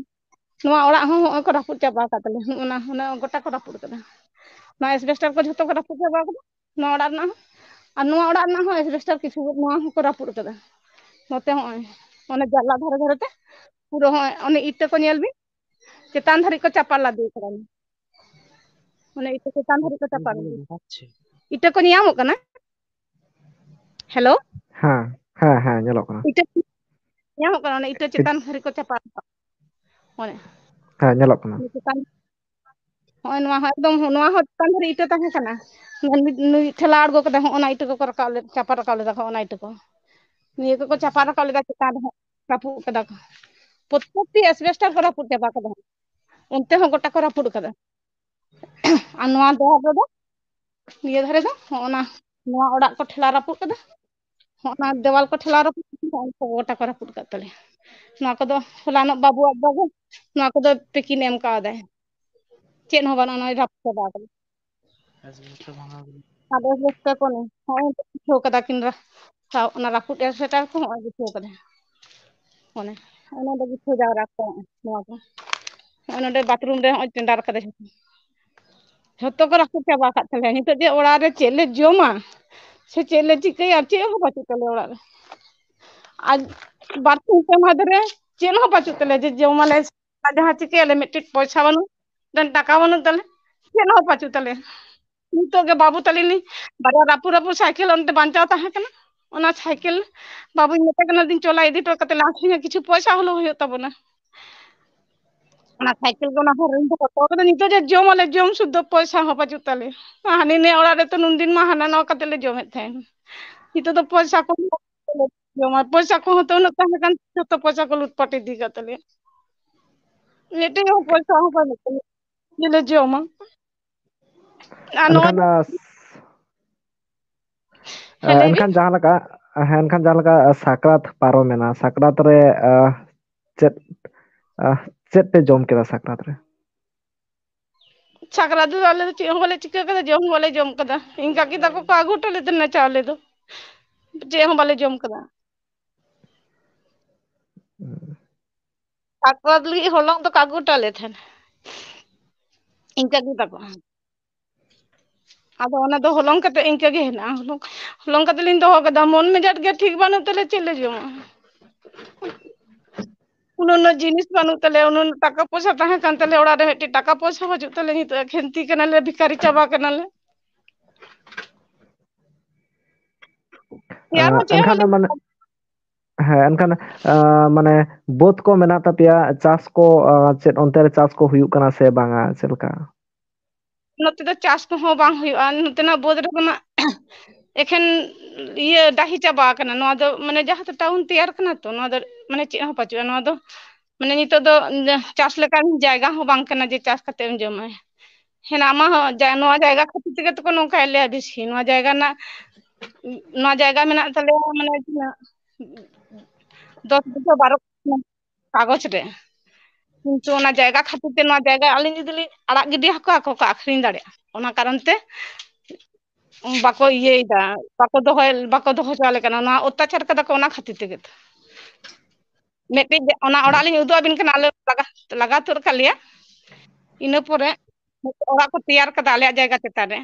ᱱᱚᱣᱟ ᱚᱲᱟᱜ ᱦᱚᱸ ᱦᱚᱸᱜᱼᱚᱭ ᱠᱚ ᱨᱟᱹᱯᱩᱫ ᱪᱟᱵᱟ ᱟᱠᱟᱫ ᱛᱟᱞᱮᱭᱟ᱾ ᱱᱚᱜᱼᱚ ᱱᱟ, ᱚᱱᱟ ᱜᱚᱴᱟ ᱠᱚ ᱨᱟᱹᱯᱩᱫ ᱟᱠᱟᱫᱟ᱾ ᱱᱚᱣᱟ asbestos ᱠᱚ ᱡᱷᱚᱛᱚ ᱠᱚ ᱨᱟᱹᱯᱩᱫ ᱪᱟᱵᱟ ᱟᱠᱟᱫᱟ, ᱱᱚᱣᱟ ᱚᱲᱟᱜ ᱨᱮᱱᱟᱜ ᱦᱚᱸ᱾ ᱟᱨ ᱱᱚᱣᱟ ᱚᱲᱟᱜ ᱨᱮᱱᱟᱜ ᱦᱚᱸ asbestos ᱠᱤᱪᱷᱩ, ᱱᱚᱣᱟ ᱦᱚᱸᱠᱚ ᱨᱟᱹᱯᱩᱫ ᱟᱠᱟᱫᱟ᱾ ᱱᱚᱛᱮ ᱦᱚᱸᱜᱼᱚᱭ ᱚᱱᱮ ᱡᱟᱱᱞᱟ ᱫᱷᱟᱨᱮ ᱫᱷᱟᱨᱮ ᱛᱮ ᱯᱩᱨᱟᱹ ᱦᱚᱸᱜᱼᱚᱭ ᱚᱱᱮ ᱤᱴᱟᱹ ᱠᱚ ᱧᱮᱞ ᱵᱤᱱ, ᱪᱮᱛᱟᱱ ᱫᱷᱟᱹᱨᱤᱡ ᱠᱚ ᱪᱟᱯᱟ ᱞᱟᱫᱮ ᱟᱠᱟᱫᱟ᱾ ᱚᱱᱮ ᱤᱴᱟᱹ ᱪᱮᱛᱟᱱ ᱫᱷᱟᱹᱨᱤᱡ ᱠᱚ ᱪᱟᱯᱟ ᱞᱟᱫᱮ᱾ ᱤᱴᱟᱹ ᱠᱚ ᱧᱮᱧᱟᱢᱚᱜ ᱠᱟᱱᱟ? ᱦᱮᱞᱳ? ᱦᱮᱸ, ᱦᱮᱸ, ᱦᱮᱸ, ᱧᱮᱞᱚᱜ ᱠᱟᱱᱟ᱾ ᱤᱴᱟᱹ ᱧᱟᱢᱚᱜ ᱠᱟᱱᱟ, ᱚᱱᱟ ᱤᱴᱟᱹ ᱤᱴ- ᱪᱮᱛᱟᱱ ᱫᱷᱟᱹᱨᱤᱡ ᱠᱚ ᱪᱟᱯᱟ ᱨᱟᱠᱟᱵ᱾ ᱚᱱᱮ ᱦᱮᱸ, ᱧᱮᱞᱚᱜ ᱠᱟᱱᱟ᱾ ᱤᱴᱟᱹ ᱪᱮᱛᱟᱱ, ᱦᱚᱸᱜᱼᱚᱭ ᱱᱚᱣᱟ ᱦᱚᱸ ᱮᱠᱫᱚᱢ, ᱱᱚᱣᱟ ᱦᱚᱸ ᱪᱮᱛᱟᱱ ᱫᱷᱟᱹᱨᱤᱡ ᱤᱴᱟᱹ ᱛᱟᱦᱮᱸ ᱠᱟᱱᱟ᱾ ᱱᱩᱭ, ᱱᱩᱭ ᱴᱷᱮᱞᱟ ᱟᱬᱜᱚ ᱠᱟᱛᱮ ᱦᱚᱸᱜᱼᱚ ᱱᱟ ᱤᱴᱟᱹ ᱠᱚᱠᱚ ᱨᱟᱠᱟᱵ ᱞᱮᱫ, ᱪᱟᱯᱟ ᱨᱟᱠᱟᱵ ᱞᱮᱫᱟ ᱠᱚ, ᱚᱱᱟ ᱤᱴᱟᱹ ᱠᱚ᱾ ᱱᱤᱭᱟᱹ ᱠᱚᱠᱚ ᱪᱟᱯᱟ ᱨᱟᱠᱟᱵ ᱞᱮᱫᱟ, ᱪᱮᱛᱟᱱ ᱨᱮᱦᱚᱸ ᱨᱟᱹᱯᱩᱫ ᱠᱟᱫᱟ ᱠᱚ᱾ ᱯᱨᱚᱛᱛᱮᱠᱴᱤ asbestos ᱠᱚ ᱨᱟᱹᱯᱩᱫ ᱪᱟᱵᱟ ᱠᱟᱫᱟ᱾ ᱚᱱᱛᱮ ᱦᱚᱸ ᱜᱚᱴᱟ ᱠᱚ ᱨᱟᱹᱯᱩᱫ ᱠᱟᱫᱟ᱾ ᱟᱨ ᱱᱚᱣᱟ ᱫᱮᱣᱟᱞ ᱨᱮᱫᱚ, ᱱᱤᱭᱟᱹ ᱫᱷᱟᱨᱮ ᱫᱚ ᱦᱚᱸᱜᱼᱚ ᱱᱟ, ᱱᱚᱣᱟ ᱚᱲᱟᱜ ᱠᱚ ᱴᱷᱮᱞᱟᱣ ᱨᱟᱹᱯᱩᱫ ᱠᱟᱫᱟ, ᱦᱚᱸᱜᱼᱚ ᱱᱟ ᱫᱮᱣᱟᱞ ᱠᱚ ᱴᱷᱮᱞᱟᱣ ᱨᱟᱹᱯᱩᱫ ᱠᱟᱫᱟ, ᱚᱱᱟ ᱠᱚ ᱜᱚᱴᱟ ᱠᱚ ᱨᱟᱹᱯᱩᱫ ᱠᱟᱫ ᱛᱟᱞᱮᱭᱟ᱾ ᱱᱚᱣᱟ ᱠᱚᱫᱚ ᱦᱚᱞᱟᱱᱚᱜ ᱵᱟᱹᱵᱩᱣᱟᱜ ᱵᱟᱵᱩ ᱱᱚᱣᱟ ᱠᱚᱫᱚ ᱯᱮᱠᱤᱝ ᱮᱢ ᱠᱟᱣᱫᱟᱭ, ᱪᱮᱫ ᱦᱚᱸ ᱵᱟᱹᱱᱩᱜᱼᱟ, ᱱᱚᱜᱼᱚᱭ ᱨᱟᱹᱯᱩᱫ ᱪᱟᱵᱟ ᱠᱟᱫᱟ᱾ ᱟᱫᱚ ᱵᱮᱥ ᱛᱮ ᱠᱚᱱᱚ ᱦᱚᱸᱜᱼᱚᱭ ᱱᱤᱛᱚᱜ ᱯᱤᱪᱷᱟᱹᱣ ᱠᱟᱫᱟ ᱠᱤᱱ ᱨᱟ-, ᱥᱟᱶ ᱚᱱᱟ ᱨᱟᱹᱯᱩᱫ ᱮᱥᱵᱮᱥᱴᱟᱨ ᱠᱚ ᱦᱚᱸᱜᱼᱚᱭ ᱜᱩᱪᱷᱟᱹᱣ ᱠᱟᱫᱟ᱾ ᱚᱱᱮ ᱚᱱᱟ ᱫᱚ ᱜᱩᱪᱷᱟᱹᱣ ᱡᱟᱣᱨᱟ ᱠᱚ ᱱᱚᱣᱟ ᱠᱚ᱾ ᱦᱚᱸᱜᱼᱚᱭ ᱱᱚᱰᱮ ᱵᱟᱛᱷᱨᱩᱢ ᱨᱮ ᱦᱚᱸᱜᱼᱚᱭ ᱴᱮᱸᱰᱟᱨ ᱠᱟᱫᱟ ᱡᱷᱚᱛᱚ᱾ ᱡᱷᱚᱛᱚ ᱠᱚ ᱨᱟᱹᱯᱩᱫ ᱪᱟᱵᱟ ᱟᱠᱟᱫ ᱛᱟᱞᱮᱭᱟ᱾ ᱱᱤᱛᱚᱜ ᱡᱮ ᱚᱲᱟᱜ ᱨᱮ ᱪᱮᱫ ᱞᱮ ᱡᱚᱢᱟ ᱥᱮ ᱪᱮᱫ ᱞᱮ ᱪᱤᱠᱟᱹᱭᱟ, ᱪᱮᱫ ᱦᱚᱸ ᱵᱟᱹᱪᱩᱜ ᱛᱟᱞᱮᱭᱟ ᱚᱲᱟᱜ ᱨᱮ᱾ ᱟᱨ ᱵᱟᱨ ᱥᱤᱧ ᱯᱮ ᱢᱟᱦᱟ ᱫᱷᱚᱨᱮ ᱪᱮᱫ ᱦᱚᱸ ᱵᱟᱹᱪᱩᱜ ᱛᱟᱞᱮᱭᱟ ᱡᱮ ᱡᱚᱢᱟᱞᱮ, ᱡᱟᱦᱟᱸ ᱪᱤᱠᱟᱹᱭᱟᱞᱮ, ᱢᱤᱫᱴᱤᱡ ᱯᱚᱭᱥᱟ ᱵᱟᱹᱱᱩᱜ, ᱢᱤᱫᱴᱮᱱ ᱴᱟᱠᱟ ᱵᱟᱹᱱᱩᱜ ᱛᱟᱞᱮ, ᱪᱮᱫ ᱦᱚᱸ ᱵᱟᱹᱪᱩᱜ ᱛᱟᱞᱮᱭᱟ᱾ ᱱᱤᱛᱚᱜ ᱜᱮ ᱵᱟᱹᱵᱩ ᱛᱟᱹᱞᱤᱧ ᱞᱤᱧ ᱵᱟᱨᱭᱟ ᱨᱟᱹᱯᱩᱫ ᱨᱟᱹᱯᱩᱫ ᱥᱟᱭᱠᱮᱞ ᱚᱱᱛᱮ ᱵᱟᱧᱪᱟᱣ ᱛᱟᱦᱮᱸ ᱠᱟᱱᱟ, ᱚᱱᱟ ᱥᱟᱭᱠᱮᱞ ᱵᱟᱹᱵᱩᱧ ᱢᱮᱛᱟᱭ ᱠᱟᱱᱟ, ᱫᱤᱱ ᱪᱚᱞᱟ ᱤᱫᱤ ᱦᱚᱴᱚ ᱠᱟᱛᱮ ᱞᱮ ᱟᱹᱠᱷᱨᱤᱧᱟ, ᱠᱤᱪᱷᱩ ᱯᱚᱭᱥᱟ ᱦᱚᱞᱳ ᱦᱩᱭᱩᱜ ᱛᱟᱵᱚᱱᱟ᱾ ᱚᱱᱟ ᱥᱟᱭᱠᱮᱞ ᱜᱮ ᱚᱱᱟ ᱦᱚᱨ ᱨᱮᱧ ᱫᱚᱦᱚ ᱦᱚᱴᱚ ᱠᱟᱫᱟ᱾ ᱱᱤᱛᱚᱜ ᱡᱮ ᱡᱚᱢ ᱟᱞᱮ, ᱡᱚᱢ ᱥᱩᱫᱽᱫᱷᱟᱹ ᱯᱚᱭᱥᱟ ᱦᱚᱸ ᱵᱟᱹᱪᱩᱜ ᱛᱟᱞᱮᱭᱟ᱾ ᱦᱟᱹᱱᱤ ᱱᱤᱭᱟᱹ ᱚᱲᱟᱜ ᱨᱮ ᱛᱚ ᱱᱩᱱ ᱫᱤᱱ ᱢᱟ ᱦᱟᱱᱟ ᱱᱟᱣᱟ ᱠᱟᱛᱮ ᱞᱮ ᱡᱚᱢᱮᱫ ᱛᱟᱦᱮᱸᱱ᱾ ᱱᱤᱛᱚᱜ ᱫᱚ ᱯᱚᱭᱥᱟ ᱠᱚ ᱡᱚᱢᱟ, ᱯᱚᱭᱥᱟ ᱠᱚᱦᱚᱸ ᱛᱚ ᱩᱱᱟᱹᱜ ᱛᱟᱦᱮᱸ ᱠᱟᱱ, ᱡᱚᱛᱚ ᱯᱚᱭᱥᱟ ᱠᱚ ᱞᱩᱴ ᱯᱟᱹᱴᱤ ᱤᱫᱤ ᱠᱟᱜ ᱛᱟᱞᱮᱭᱟ᱾ ᱢᱤᱫᱴᱮᱡ ᱦᱚᱸ ᱯᱚᱭᱥᱟ ᱦᱚᱸ ᱵᱟᱹᱱᱩᱜ ᱛᱟᱞᱮᱭᱟ ᱡᱮᱞᱮ ᱡᱚᱢᱟ᱾ ᱟᱨ ᱱᱚᱣᱟ ᱮᱱᱠᱷᱟᱱ, ᱫᱚ ᱟᱸ, ᱦᱮᱸ, ᱞᱟᱹᱭ ᱵᱤᱱ᱾ ᱮᱱᱠᱷᱟᱱ ᱡᱟᱦᱟᱸ ᱞᱮᱠᱟ, ᱦᱮᱸ, ᱮᱱᱠᱷᱟᱱ ᱡᱟᱦᱟᱸ ᱞᱮᱠᱟ ᱥᱟᱠᱨᱟᱛ ᱯᱟᱨᱚᱢᱮᱱᱟ, ᱥᱟᱠᱨᱟᱛ ᱨᱮ, ᱟᱸ, ᱪᱮᱫ, ᱟᱸ, ᱪᱮᱫ ᱯᱮ ᱡᱚᱢ ᱠᱮᱫᱟ ᱥᱟᱠᱨᱟᱛ ᱨᱮ? ᱥᱟᱠᱨᱟᱛ ᱨᱮᱫᱚ ᱟᱞᱮ ᱫᱚ ᱪᱮᱫ ᱦᱚᱸ ᱵᱟᱞᱮ ᱪᱤᱠᱟᱹ ᱠᱟᱫᱟ, ᱡᱚᱢ ᱦᱚᱸ ᱵᱟᱞᱮ ᱡᱚᱢ ᱠᱟᱫᱟ᱾ ᱤᱧ ᱠᱟᱠᱤ ᱛᱟᱠᱚ ᱠᱚ ᱟᱹᱜᱩ ᱦᱚᱴᱚ ᱞᱮᱫ ᱛᱟᱦᱮᱱᱟ ᱪᱟᱣᱞᱮ ᱫᱚ, ᱪᱮᱫ ᱦᱚᱸ ᱵᱟᱞᱮ ᱡᱚᱢ ᱠᱟᱫᱟ᱾ ᱦᱩᱸ᱾ ᱥᱟᱠᱨᱟᱛ ᱞᱟᱹᱜᱤᱫ ᱦᱚᱞᱚᱝ ᱫᱚᱠᱚ ᱟᱹᱜᱩ ᱦᱚᱴᱚ ᱞᱮᱫ ᱛᱟᱦᱮᱱᱟ ᱤᱧ ᱠᱟᱠᱤ ᱛᱟᱠᱚ᱾ ᱟᱫᱚ ᱚᱱᱟ ᱫᱚ ᱦᱚᱞᱚᱝ ᱠᱟᱛᱮ ᱤᱱᱠᱟᱹ ᱜᱮ ᱦᱮᱱᱟᱜᱼᱟ᱾ ᱦᱚᱞᱚᱝ, ᱦᱚᱞᱚᱝ ᱠᱟᱛᱮ ᱞᱤᱧ ᱫᱚᱦᱚ ᱠᱟᱫᱟ᱾ ᱢᱚᱱ ᱢᱮᱡᱟᱡ ᱜᱮ ᱴᱷᱤᱠ ᱵᱟᱹᱱᱩᱜ ᱛᱟᱞᱮ, ᱪᱮᱫ ᱞᱮ ᱡᱚᱢᱟ? ᱩᱱᱟᱹᱜ ᱩᱱᱟᱹᱜ ᱡᱤᱱᱤᱥ ᱵᱟᱹᱱᱩᱜ ᱛᱟᱞᱮᱭᱟ, ᱩᱱᱟᱹᱜ ᱩᱱᱟᱹᱜ ᱴᱟᱠᱟ ᱯᱚᱭᱥᱟ ᱛᱟᱦᱮᱸ ᱠᱟᱱ ᱛᱟᱞᱮᱭᱟ, ᱚᱲᱟᱜ ᱨᱮ ᱢᱤᱫᱴᱤᱡ ᱴᱟᱠᱟ ᱯᱚᱭᱥᱟ ᱵᱟᱹᱪᱩᱜ ᱛᱟᱞᱮᱭᱟ᱾ ᱱᱤᱛᱚᱜ ᱮᱠᱷᱮᱱ ᱛᱤ ᱠᱟᱱᱟᱞᱮ, ᱵᱷᱤᱠᱟᱨᱤ ᱪᱟᱵᱟ ᱠᱟᱱᱟᱞᱮ᱾ ᱛᱮᱭᱟᱨ ᱟᱸ, ᱦᱚᱸ ᱪᱮᱫ ᱦᱚᱸ ᱮᱱᱠᱷᱟᱱ ᱵᱟᱞᱮ ᱢᱟᱱᱮ, ᱦᱮᱸ, ᱮᱱᱠᱷᱟᱱ, ᱟᱸ, ᱢᱟᱱᱮ ᱵᱟᱹᱫᱽ ᱠᱚ ᱢᱮᱱᱟᱜ ᱛᱟᱯᱮᱭᱟ, ᱪᱟᱥ ᱠᱚ, ᱟᱸ, ᱪᱮᱫ ᱚᱱᱛᱮ ᱨᱮ ᱪᱟᱥ ᱠᱚ ᱦᱩᱭᱩᱜ ᱠᱟᱱᱟ ᱥᱮ ᱵᱟᱝᱟ, ᱪᱮᱫ ᱞᱮᱠᱟ? ᱱᱚᱛᱮ ᱫᱚ ᱪᱟᱥ ᱠᱚᱦᱚᱸ ᱵᱟᱝ ᱦᱩᱭᱩᱜᱼᱟ᱾ ᱱᱚᱛᱮᱱᱟᱜ ᱵᱟᱹᱫᱽ ᱨᱮᱫᱚ ᱱᱟᱜ ᱮᱠᱷᱮᱱ ᱤᱭᱟᱹ ᱰᱟᱹᱦᱤ ᱪᱟᱵᱟ ᱟᱠᱟᱱᱟ᱾ ᱱᱚᱣᱟ ᱫᱚ ᱢᱟᱱᱮ ᱡᱟᱦᱟᱸ ᱫᱚ ᱴᱟᱣᱩᱱ ᱛᱮᱭᱟᱨ ᱠᱟᱱᱟ ᱛᱚ, ᱱᱚᱣᱟ ᱫᱚ ᱢᱟᱱᱮ ᱪᱮᱫ ᱦᱚᱸ ᱯᱟᱹᱪᱩᱜᱼᱟ᱾ ᱱᱚᱣᱟ ᱫᱚ ᱢᱟᱱᱮ ᱱᱤᱛᱚᱜ ᱫᱚ ᱪᱟᱥ ᱞᱮᱠᱟᱱ ᱡᱟᱭᱜᱟ ᱦᱚᱸ ᱵᱟᱝ ᱠᱟᱱᱟ ᱡᱮ ᱪᱟᱥ ᱠᱟᱛᱮ ᱮᱢ ᱡᱚᱢᱟ᱾ ᱦᱮᱱᱟᱜ ᱢᱟ ᱦᱚᱸ, ᱡᱟ-, ᱱᱚᱣᱟ ᱡᱟᱭᱜᱟ ᱠᱷᱟᱹᱛᱤᱨ ᱛᱮᱜᱮ ᱛᱚᱠᱚ ᱱᱚᱝᱠᱟᱭᱮᱫ ᱞᱮᱭᱟ ᱵᱮᱥᱤ᱾ ᱱᱚᱣᱟ ᱡᱟᱭᱜᱟ ᱨᱮᱱᱟᱜ, ᱱᱚᱣᱟ ᱡᱟᱭᱜᱟ ᱢᱮᱱᱟᱜ ᱛᱟᱞᱮᱭᱟ ᱢᱟᱱᱮ ᱛᱤᱱᱟᱹᱜ ᱫᱚᱥ ᱵᱤᱜᱷᱟᱹ ᱵᱟᱨᱚ ᱠᱟᱜᱚᱡᱽ ᱨᱮ, ᱠᱤᱱᱛᱩ ᱚᱱᱟ ᱡᱟᱭᱜᱟ ᱠᱷᱟᱹᱛᱤᱨ ᱛᱮ ᱱᱚᱣᱟ ᱡᱟᱭᱜᱟ ᱟᱹᱞᱤᱧ ᱡᱩᱫᱤ ᱞᱤᱧ ᱟᱲᱟᱜ ᱜᱤᱰᱤ ᱟᱠᱚᱣᱟ, ᱟᱠᱚ ᱠᱚ ᱟᱹᱠᱷᱨᱤᱧ ᱫᱟᱲᱮᱭᱟᱜᱼᱟ᱾ ᱚᱱᱟ ᱠᱟᱨᱚᱱ ᱛᱮ ᱵᱟᱠᱚ ᱤᱭᱟᱹᱭᱮᱫᱟ, ᱵᱟᱠᱚ ᱫᱚᱦᱚᱭ, ᱵᱟᱠᱚ ᱫᱚᱦᱚ ᱦᱚᱪᱚ ᱟᱞᱮ ᱠᱟᱱᱟ᱾ ᱱᱚᱣᱟ ᱚᱛᱛᱟᱪᱟᱨ ᱠᱟᱫᱟ ᱠᱚ, ᱚᱱᱟ ᱠᱷᱟᱹᱛᱤᱨ ᱛᱮᱜᱮ ᱛᱚ᱾ ᱢᱤᱫᱴᱤᱡ ᱡᱮ ᱚᱱᱟ ᱚᱲᱟᱜ ᱞᱤᱧ ᱩᱫᱩᱜ ᱟᱹᱵᱤᱱ ᱠᱟᱱᱟ, ᱟᱞᱮ ᱞᱟᱜᱟ, ᱞᱟᱜᱟ ᱛᱩᱫ ᱟᱠᱟᱫ ᱞᱮᱭᱟ᱾ ᱤᱱᱟᱹ ᱯᱚᱨᱮ ᱚᱲᱟᱜ ᱠᱚ ᱛᱮᱭᱟᱨ ᱠᱟᱫᱟ ᱟᱞᱮᱭᱟᱜ ᱡᱟᱭᱜᱟ ᱪᱮᱛᱟᱱ ᱨᱮ᱾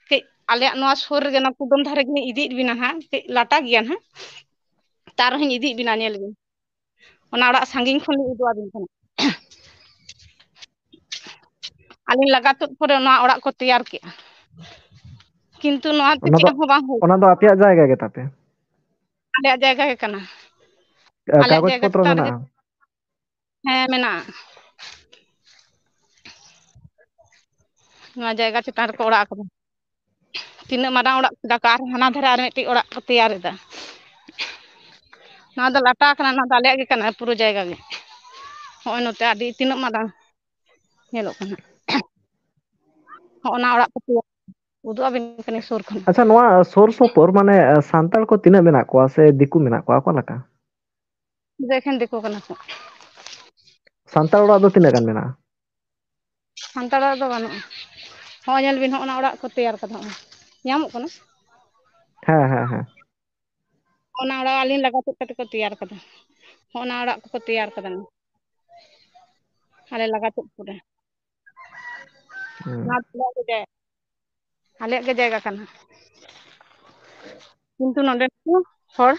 ᱠᱟᱹᱡ ᱟᱞᱮᱭᱟᱜ ᱱᱚᱣᱟ ᱥᱩᱨ ᱨᱮᱜᱮ, ᱚᱱᱟ ᱠᱩᱰᱟᱹᱢ ᱫᱷᱟᱨᱮ ᱜᱮᱞᱤᱧ ᱤᱫᱤᱭᱮᱫ ᱵᱤᱱᱟ ᱱᱟᱦᱟᱜ, ᱠᱟᱹᱡ ᱞᱟᱴᱟ ᱜᱮᱭᱟ ᱱᱟᱦᱟᱜ, ᱛᱟᱣ ᱨᱮᱦᱚᱸᱧ ᱤᱫᱤᱭᱮᱫ ᱵᱤᱱᱟ, ᱧᱮᱞ ᱵᱤᱱ᱾ ᱚᱱᱟ ᱚᱲᱟᱜ ᱥᱟᱺᱜᱤᱧ ᱠᱷᱚᱱ ᱞᱤᱧ ᱩᱫᱩᱜ ᱟᱹᱵᱤᱱ ᱠᱟᱱᱟ᱾ ᱟᱹᱞᱤᱧ ᱞᱟᱜᱟ ᱛᱩᱫ ᱯᱚᱨᱮ ᱱᱚᱣᱟ ᱚᱲᱟᱜ ᱠᱚ ᱛᱮᱭᱟᱨ ᱠᱮᱜᱼᱟ, ᱠᱤᱱᱛᱩ ᱱᱚᱣᱟ ᱛᱮ ᱚᱱᱟ ᱫᱚ, ᱪᱮᱫ ᱦᱚᱸ ᱵᱟᱝ ᱦᱩᱭ ᱚᱱᱟ ᱫᱚ ᱟᱯᱮᱭᱟᱜ ᱡᱟᱭᱜᱟ ᱜᱮ ᱛᱟᱯᱮ? ᱟᱞᱮᱭᱟᱜ ᱡᱟᱭᱜᱟ ᱜᱮ ᱠᱟᱱᱟ᱾ ᱟᱞᱮᱭᱟᱜ ᱠᱟᱜᱚᱡᱽ ᱡᱟᱭᱜᱟ ᱯᱚᱛᱨᱚ ᱪᱮᱛᱟᱱ ᱨᱮᱜᱮ᱾ ᱢᱮᱱᱟᱜᱼᱟ? ᱦᱮᱸ, ᱢᱮᱱᱟᱜᱼᱟ᱾ ᱱᱚᱣᱟ ᱡᱟᱭᱜᱟ ᱪᱮᱛᱟᱱ ᱨᱮᱠᱚ ᱚᱲᱟᱜ ᱟᱠᱟᱫᱟ᱾ ᱛᱤᱱᱟᱹᱜ ᱢᱟᱨᱟᱝ ᱚᱲᱟᱜ ᱠᱮᱫᱟ ᱠᱚ, ᱟᱨ ᱦᱟᱱᱟ ᱫᱷᱟᱨᱮ ᱟᱨ ᱢᱤᱫᱴᱤᱡ ᱚᱲᱟᱜ ᱠᱚ ᱛᱮᱭᱟᱨ ᱮᱫᱟ᱾ ᱱᱚᱣᱟ ᱫᱚ ᱞᱟᱴᱟ ᱠᱟᱱᱟ, ᱱᱚᱣᱟ ᱫᱚ ᱟᱞᱮᱭᱟᱜ ᱜᱮ ᱠᱟᱱᱟ ᱯᱩᱨᱟᱹ ᱡᱟᱭᱜᱟ ᱜᱮ᱾ ᱦᱚᱸᱜᱼᱚᱭ ᱱᱚᱛᱮ ᱟᱹᱰᱤ ᱛᱤᱱᱟᱹᱜ ᱢᱟᱨᱟᱝ ᱧᱮᱞᱚᱜ ᱠᱟᱱᱟ᱾ ᱦᱚᱸᱜᱼᱚ ᱱᱟ ᱚᱲᱟᱜ ᱠᱚ ᱛᱮᱭᱟᱨ, ᱩᱫᱩᱜ ᱟᱹᱵᱤᱱ ᱠᱟᱹᱱᱟᱹᱧ ᱥᱩᱨ ᱠᱷᱚᱱ᱾ ᱟᱪᱪᱷᱟ, ᱱᱚᱣᱟ ᱥᱩᱨ ᱥᱩᱯᱩᱨ ᱢᱟᱱᱮ, ᱥᱟᱱᱛᱟᱲ ᱠᱚ ᱛᱤᱱᱟᱹᱜ ᱢᱮᱱᱟᱜ ᱠᱚᱣᱟ ᱥᱮ ᱫᱤᱠᱩ ᱢᱮᱱᱟᱜ ᱠᱚᱣᱟ, ᱚᱠᱟ ᱞᱮᱠᱟ? ᱫᱚ ᱮᱠᱷᱮᱱ ᱫᱤᱠᱩ ᱠᱟᱱᱟ ᱠᱚ᱾ ᱥᱟᱱᱛᱟᱲ ᱚᱲᱟᱜ ᱫᱚ ᱛᱤᱱᱟᱹᱜ ᱜᱟᱱ ᱢᱮᱱᱟᱜᱼᱟ? ᱥᱟᱱᱛᱟᱲ ᱚᱲᱟᱜ ᱫᱚ ᱵᱟᱹᱱᱩᱜᱼᱟ᱾ ᱦᱚᱸᱜᱼᱚᱭ ᱧᱮᱞ ᱵᱤᱱ, ᱦᱚᱸᱜᱼᱚ ᱱᱟ ᱚᱲᱟᱜ ᱠᱚ ᱛᱮᱭᱟᱨ ᱠᱟᱫᱟ, ᱦᱚᱸᱜᱼᱚᱭ ᱧᱟᱢᱚᱜ ᱠᱟᱱᱟ᱾ ᱦᱮᱸ, ᱦᱮᱸ, ᱦᱮᱸ᱾ ᱚᱱᱟ ᱚᱲᱟᱜ ᱟᱹᱞᱤᱧ ᱞᱟᱜᱟ ᱛᱩᱫ ᱠᱟᱛᱮ ᱠᱚ ᱛᱮᱭᱟᱨ ᱠᱟᱫᱟ᱾ ᱦᱚᱸᱜᱼᱚ ᱱᱟ ᱚᱲᱟᱜ ᱠᱚᱠᱚ ᱛᱮᱭᱟᱨ ᱠᱟᱫᱟ, ᱟᱞᱮ ᱞᱟᱜᱟ ᱛᱩᱫ ᱯᱚᱨᱮ᱾ ᱦᱩᱸ᱾ ᱱᱚᱣᱟ ᱫᱚ ᱟᱞᱮᱭᱟᱜ ᱜᱮ ᱡᱟᱭ-, ᱟᱞᱮᱭᱟᱜ ᱜᱮ ᱡᱟᱭᱜᱟ ᱠᱟᱱᱟ᱾ ᱠᱤᱱᱛᱩ ᱱᱚᱰᱮ ᱠᱚ ᱦᱚᱲ,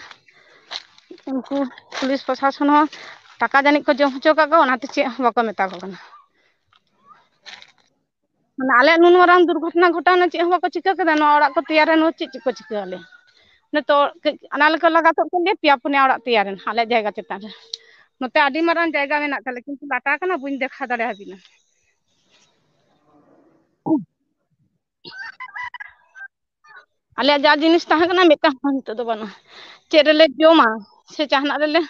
ᱩᱱᱠᱩ ᱯᱩᱞᱤᱥ ᱯᱨᱚᱥᱟᱥᱚᱱ ᱦᱚᱸ ᱴᱟᱠᱟ ᱡᱟᱹᱱᱤᱡ ᱠᱚ ᱡᱚᱢ ᱦᱚᱪᱚ ᱠᱟᱜ ᱠᱚᱣᱟ, ᱚᱱᱟᱛᱮ ᱪᱮᱫ ᱦᱚᱸ ᱵᱟᱠᱚ ᱢᱮᱛᱟ ᱠᱚ ᱠᱟᱱᱟ᱾ ᱢᱟᱱᱮ ᱟᱞᱮᱭᱟᱜ ᱱᱩᱱ ᱢᱟᱨᱟᱝ ᱫᱩᱨᱜᱷᱚᱴᱚᱱᱟ ᱜᱷᱚᱴᱟᱣᱱᱟ, ᱪᱮᱫ ᱦᱚᱸ ᱵᱟᱠᱚ ᱪᱤᱠᱟᱹ ᱠᱮᱫᱟ᱾ ᱱᱚᱣᱟ ᱚᱲᱟᱜ ᱠᱚ ᱛᱮᱭᱟᱨᱟ, ᱱᱚᱣᱟ ᱪᱮᱫ, ᱪᱮᱫ ᱠᱚ ᱪᱤᱠᱟᱹ ᱟᱞᱮ? ᱱᱤᱛᱚᱜ ᱠᱟᱹᱡ ᱚᱱᱟ ᱞᱮᱠᱟ ᱞᱟᱜᱟ ᱛᱩᱫ ᱠᱮᱫ ᱞᱮᱭᱟ, ᱯᱮᱭᱟ ᱯᱩᱱᱭᱟ ᱚᱲᱟᱜ ᱛᱮᱭᱟᱨᱮᱱ ᱟᱞᱮᱭᱟᱜ ᱡᱟᱭᱜᱟ ᱪᱮᱛᱟᱱ ᱨᱮ᱾ ᱱᱚᱛᱮ ᱟᱹᱰᱤ ᱢᱟᱨᱟᱝ ᱡᱟᱭᱜᱟ ᱢᱮᱱᱟᱜ ᱛᱟᱞᱮ, ᱠᱤᱱᱛᱩ ᱞᱟᱴᱟ ᱠᱟᱱᱟ, ᱵᱟᱹᱧ ᱫᱮᱠᱷᱟᱣ ᱫᱟᱲᱮᱭᱟᱵᱤᱱᱟ᱾ ᱟᱞᱮᱭᱟᱜ ᱡᱟ ᱡᱤᱱᱤᱥ ᱛᱟᱦᱮᱸ ᱠᱟᱱᱟ, ᱢᱤᱫᱴᱟᱝ ᱦᱚᱸ ᱱᱤᱛᱚᱜ ᱫᱚ ᱵᱟᱹᱱᱩᱜᱼᱟ᱾ ᱪᱮᱫ ᱨᱮᱞᱮ ᱡᱚᱢᱟ ᱥᱮ ᱡᱟᱦᱟᱱᱟᱜ ᱨᱮᱞᱮ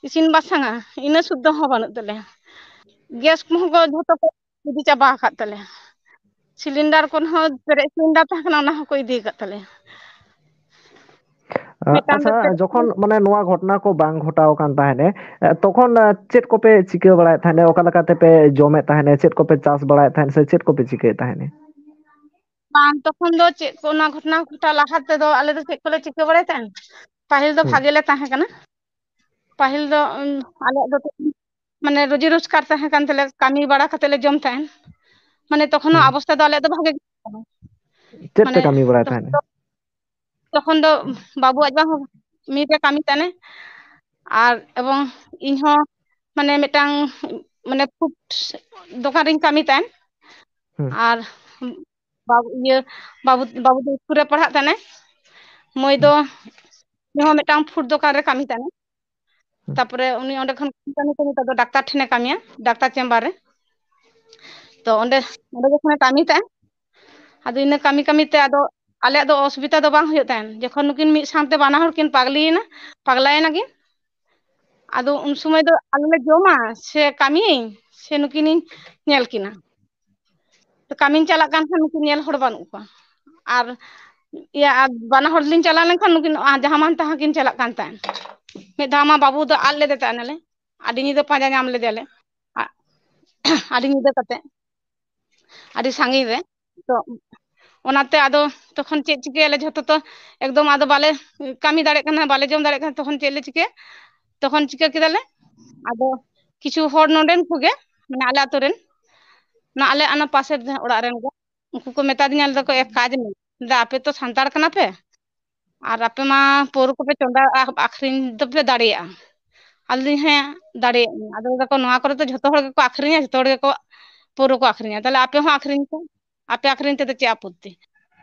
ᱤᱥᱤᱱ ᱵᱟᱥᱟᱝᱟ, ᱤᱱᱟᱹ ᱥᱩᱫᱽᱫᱷᱟᱹ ᱦᱚᱸ ᱵᱟᱹᱱᱩᱜ ᱛᱟᱞᱮᱭᱟ᱾ ᱜᱮᱥ ᱠᱚᱦᱚᱸ ᱠᱚ ᱡᱷᱚᱛᱚ ᱠᱚ ᱤᱫᱤ ᱪᱟᱵᱟ ᱟᱠᱟᱫ ᱛᱟᱞᱮᱭᱟ᱾ ᱥᱤᱞᱤᱱᱰᱟᱨ ᱠᱚᱦᱚᱸ, ᱯᱮᱨᱮᱡ ᱥᱤᱞᱤᱱᱰᱟᱨ ᱛᱟᱦᱮᱸ ᱠᱟᱱᱟ, ᱚᱱᱟ ᱦᱚᱸᱠᱚ ᱤᱫᱤ ᱟᱠᱟᱫ ᱛᱟᱞᱮᱭᱟ᱾ ᱟ-, ᱢᱤᱫᱴᱟᱝ ᱫᱚ ᱟᱪᱪᱷᱟ, ᱯᱮᱨᱮᱡ ᱡᱚᱠᱷᱚᱱ ᱢᱟᱱᱮ ᱱᱚᱣᱟ ᱜᱷᱚᱴᱚᱱᱟ ᱠᱚ ᱵᱟᱝ ᱜᱷᱚᱴᱟᱣ ᱟᱠᱟᱱ ᱛᱟᱦᱮᱸᱱᱮ, ᱮ, ᱛᱚᱠᱷᱚᱱ, ᱟ, ᱪᱮᱫ ᱠᱚᱯᱮ ᱪᱤᱠᱟᱹ ᱵᱟᱲᱟᱭᱮᱫ ᱛᱟᱦᱮᱸᱱᱮ? ᱚᱠᱟ ᱞᱮᱠᱟ ᱛᱮᱯᱮ ᱡᱚᱢᱮᱫ ᱛᱟᱦᱮᱸᱱᱮ? ᱪᱮᱫ ᱠᱚᱯᱮ ᱪᱟᱥ ᱵᱟᱲᱟᱭᱮᱫ ᱛᱟᱦᱮᱸᱱ ᱥᱮ ᱪᱮᱫ ᱠᱚᱯᱮ ᱪᱤᱠᱟᱹᱭᱮᱫ ᱛᱟᱦᱮᱸᱱᱮ? ᱵᱟᱝ, ᱛᱚᱠᱷᱚᱱ ᱫᱚ ᱪᱮᱫ ᱠᱚ, ᱚᱱᱟ ᱜᱷᱚᱴᱚᱱᱟ ᱜᱷᱚᱴᱟᱣ ᱞᱟᱦᱟ ᱛᱮᱫᱚ ᱟᱞᱮ ᱫᱚ ᱪᱮᱫ ᱠᱚᱞᱮ ᱪᱤᱠᱟᱹ ᱵᱟᱲᱟᱭ ᱛᱟᱦᱮᱸᱱ, ᱯᱟᱹᱦᱤᱞ ᱫᱚ ᱦᱩᱸ᱾ ᱵᱷᱟᱜᱮ ᱞᱮ ᱛᱟᱦᱮᱸ ᱠᱟᱱᱟ᱾ ᱯᱟᱹᱦᱤᱞ ᱫᱚ, ᱩᱢ, ᱟᱞᱮᱭᱟᱜ ᱫᱚ ᱢᱟᱱᱮ ᱨᱩᱡᱤ ᱨᱳᱡᱽᱜᱟᱨ ᱛᱟᱦᱮᱸ ᱠᱟᱱ ᱛᱟᱞᱮ, ᱠᱟᱹᱢᱤ ᱵᱟᱲᱟ ᱠᱟᱛᱮ ᱞᱮ ᱡᱚᱢ ᱛᱟᱦᱮᱸᱱ᱾ ᱢᱟᱱᱮ ᱛᱚᱠᱷᱚᱱ ᱦᱚᱸ ᱦᱩᱸ᱾ ᱚᱵᱚᱥᱛᱟ ᱫᱚ ᱟᱞᱮᱭᱟᱜ ᱫᱚ ᱵᱷᱟᱜᱮ ᱜᱮ ᱛᱟᱦᱮᱸ ᱠᱟᱱᱟ᱾ ᱪᱮᱫ ᱯᱮ ᱢᱟᱱᱮ ᱠᱟᱹᱢᱤ ᱵᱟᱲᱟᱭ ᱛᱚᱠᱷᱚᱱ ᱛᱟᱦᱮᱸᱱᱟ? ᱫᱚ, ᱛᱚᱠᱷᱚᱱ ᱫᱚ ᱵᱟᱹᱵᱩᱣᱟᱜ ᱡᱟᱝ ᱦᱚᱸ ᱢᱤᱞ ᱨᱮ ᱠᱟᱹᱢᱤ ᱛᱟᱦᱮᱸᱱᱮ, ᱟᱨ ᱮᱵᱚᱝ ᱤᱧ ᱦᱚᱸ ᱢᱟᱱᱮ ᱢᱤᱫᱴᱟᱝ ᱢᱟᱱᱮ ᱯᱷᱩᱰ ᱫᱚᱠᱟᱱ ᱨᱤᱧ ᱠᱟᱹᱢᱤ ᱛᱟᱦᱮᱸᱱ᱾ ᱦᱩᱸ᱾ ᱟᱨ ᱵᱟᱵᱩ, ᱤᱭᱟᱹ, ᱵᱟᱵᱩ, ᱵᱟᱵᱩ ᱫᱚ ᱤᱥᱠᱩᱞ ᱨᱮ ᱯᱟᱲᱦᱟᱜ ᱛᱟᱦᱮᱸᱱᱟᱭ, ᱢᱟᱹᱭ ᱫᱚ ᱦᱩᱸ᱾ ᱩᱱᱤ ᱦᱚᱸ ᱢᱤᱫᱴᱟᱝ ᱯᱷᱩᱰ ᱫᱚᱠᱟᱱ ᱨᱮ ᱠᱟᱹᱢᱤ ᱛᱟᱦᱮᱸᱱᱟᱭ᱾ ᱦᱩᱸ᱾ ᱛᱟᱯᱚᱨᱮ ᱩᱱᱤ ᱚᱸᱰᱮ ᱠᱷᱚᱱ ᱠᱟᱹᱢᱤ ᱠᱟᱹᱢᱤ ᱛᱮ ᱱᱤᱛᱚᱜ ᱫᱚ ᱰᱟᱠᱛᱟᱨ ᱴᱷᱮᱱᱮ ᱠᱟᱹᱢᱤᱭᱟ, ᱰᱟᱠᱛᱟᱨ ᱪᱮᱢᱵᱟᱨ ᱨᱮ᱾ ᱛᱚ ᱚᱸᱰᱮ, ᱚᱸᱰᱮ ᱡᱚᱠᱷᱚᱱᱮ ᱠᱟᱹᱢᱤ ᱛᱟᱦᱮᱸᱱ, ᱟᱫᱚ ᱤᱱᱟᱹ ᱠᱟᱹᱢᱤ ᱠᱟᱹᱢᱤ ᱛᱮ ᱟᱫᱚ ᱟᱞᱮᱭᱟᱜ ᱫᱚ ᱚᱥᱩᱵᱤᱫᱟ ᱫᱚ ᱵᱟᱝ ᱦᱩᱭᱩᱜ ᱛᱟᱦᱮᱸᱱ᱾ ᱡᱚᱠᱷᱚᱱ ᱱᱩᱠᱤᱱ ᱢᱤᱫ ᱥᱟᱶᱛᱮ ᱵᱟᱱᱟ ᱦᱚᱲ ᱠᱤᱱ ᱯᱟᱜᱽᱞᱤᱭᱮᱱᱟ, ᱯᱟᱜᱽᱞᱟᱭᱮᱱᱟ ᱠᱤᱱ, ᱟᱫᱚ ᱩᱱ ᱥᱚᱢᱚᱭ ᱫᱚ ᱟᱞᱮ ᱞᱮ ᱡᱚᱢᱟ ᱥᱮ ᱠᱟᱹᱢᱤᱭᱟᱹᱧ ᱥᱮ ᱱᱩᱠᱤᱱᱤᱧ ᱧᱮᱞ ᱠᱤᱱᱟ? ᱛᱚ ᱠᱟᱹᱢᱤᱧ ᱪᱟᱞᱟᱜ ᱠᱟᱱ ᱠᱷᱟᱱ ᱱᱩᱠᱤᱱ ᱧᱮᱞ ᱦᱚᱲ ᱵᱟᱹᱱᱩᱜ ᱠᱚᱣᱟ᱾ ᱟᱨ ᱤᱭᱟᱹ, ᱟᱨ ᱵᱟᱱᱟ ᱦᱚᱲ ᱞᱤᱧ ᱪᱟᱞᱟᱣ ᱞᱮᱱᱠᱷᱟᱱ ᱱᱩᱠᱤᱱ, ᱟ, ᱡᱟᱦᱟᱸ ᱢᱟᱱ ᱛᱟᱦᱟᱸ ᱠᱤᱱ ᱪᱟᱞᱟᱜ ᱠᱟᱱ ᱛᱟᱦᱮᱸᱱ᱾ ᱢᱤᱫ ᱫᱷᱟᱣ ᱢᱟ ᱵᱟᱹᱵᱩ ᱫᱚ ᱟᱫ ᱞᱮᱫᱮ ᱛᱟᱦᱮᱸ ᱱᱟᱞᱮ, ᱟᱹᱰᱤ ᱧᱤᱫᱟᱹ ᱯᱟᱸᱡᱟ ᱧᱟᱢ ᱞᱮᱫᱮᱭᱟᱞᱮ᱾ ᱟ-, ᱟᱹᱰᱤ ᱧᱤᱫᱟᱹ ᱠᱟᱛᱮ, ᱟᱹᱰᱤ ᱥᱟᱺᱜᱤᱧ ᱨᱮ᱾ ᱛᱚ ᱚᱱᱟᱛᱮ ᱟᱫᱚ ᱛᱚᱠᱷᱚᱱ ᱪᱮᱫ ᱪᱤᱠᱟᱹᱭᱟᱞᱮ, ᱡᱷᱚᱛᱚ ᱛᱚ ᱮᱠᱫᱚᱢ ᱟᱫᱚ ᱵᱟᱞᱮ ᱠᱟᱹᱢᱤ ᱫᱟᱲᱮᱭᱟᱜ ᱠᱟᱱᱟ, ᱵᱟᱞᱮ ᱡᱚᱢ ᱫᱟᱲᱮᱭᱟᱜ ᱠᱟᱱᱟ᱾ ᱛᱚᱠᱷᱚᱱ ᱪᱮᱫ ᱞᱮ ᱪᱤᱠᱟᱹᱭᱟ? ᱛᱚᱠᱷᱚᱱ ᱪᱤᱠᱟᱹ ᱠᱮᱫᱟᱞᱮ, ᱟᱫᱚ ᱠᱤᱪᱷᱩ ᱦᱚᱲ ᱱᱚᱰᱮᱱ ᱠᱚᱜᱮ, ᱢᱟᱱᱮ ᱟᱞᱮ ᱟᱛᱳ ᱨᱮᱱ, ᱚᱱᱟ ᱟᱞᱮ ᱚᱱᱟ ᱯᱟᱥᱮᱨ ᱡᱟᱦᱟᱸ ᱚᱲᱟᱜ ᱨᱮᱱ ᱜᱮ, ᱩᱱᱠᱩ ᱠᱚ ᱢᱮᱛᱟ ᱫᱤᱧᱟ, ᱞᱟᱹᱭ ᱫᱟᱠᱚ, "ᱮ ᱠᱟᱡᱽ ᱢᱮ, ᱫᱟ ᱟᱯᱮ ᱛᱚ ᱥᱟᱱᱛᱟᱲ ᱠᱟᱱᱟ ᱯᱮ, ᱟᱨ ᱟᱯᱮ ᱢᱟ ᱯᱟᱹᱣᱨᱟᱹ ᱠᱚᱯᱮ ᱪᱚᱸᱫᱟ, ᱟ-, ᱟᱠᱷᱨᱤᱧ ᱫᱚᱯᱮ ᱫᱟᱲᱮᱭᱟᱜᱼᱟ?" ᱟᱫᱚᱧ, "ᱦᱮᱸ, ᱫᱟᱲᱮᱭᱟᱜ ᱟᱹᱧ᱾" ᱟᱫᱚ ᱞᱟᱹᱭ ᱫᱟᱠᱚ, "ᱱᱚᱣᱟ ᱠᱚᱨᱮ ᱫᱚ ᱡᱷᱚᱛᱚ ᱦᱚᱲ ᱜᱮᱠᱚ ᱟᱠᱷᱨᱤᱧᱟ, ᱡᱷᱚᱛᱚ ᱦᱚᱲ ᱜᱮᱠᱚ ᱯᱟᱹᱣᱨᱟᱹ ᱠᱚ ᱟᱠᱷᱨᱤᱧᱟ, ᱛᱟᱦᱞᱮ ᱟᱯᱮ ᱦᱚᱸ ᱟᱠᱷᱨᱤᱧ ᱯᱮ, ᱟᱯᱮ ᱟᱠᱷᱨᱤᱧ ᱛᱮᱫᱚ ᱪᱮᱫ ᱟᱯᱚᱛᱛᱤ?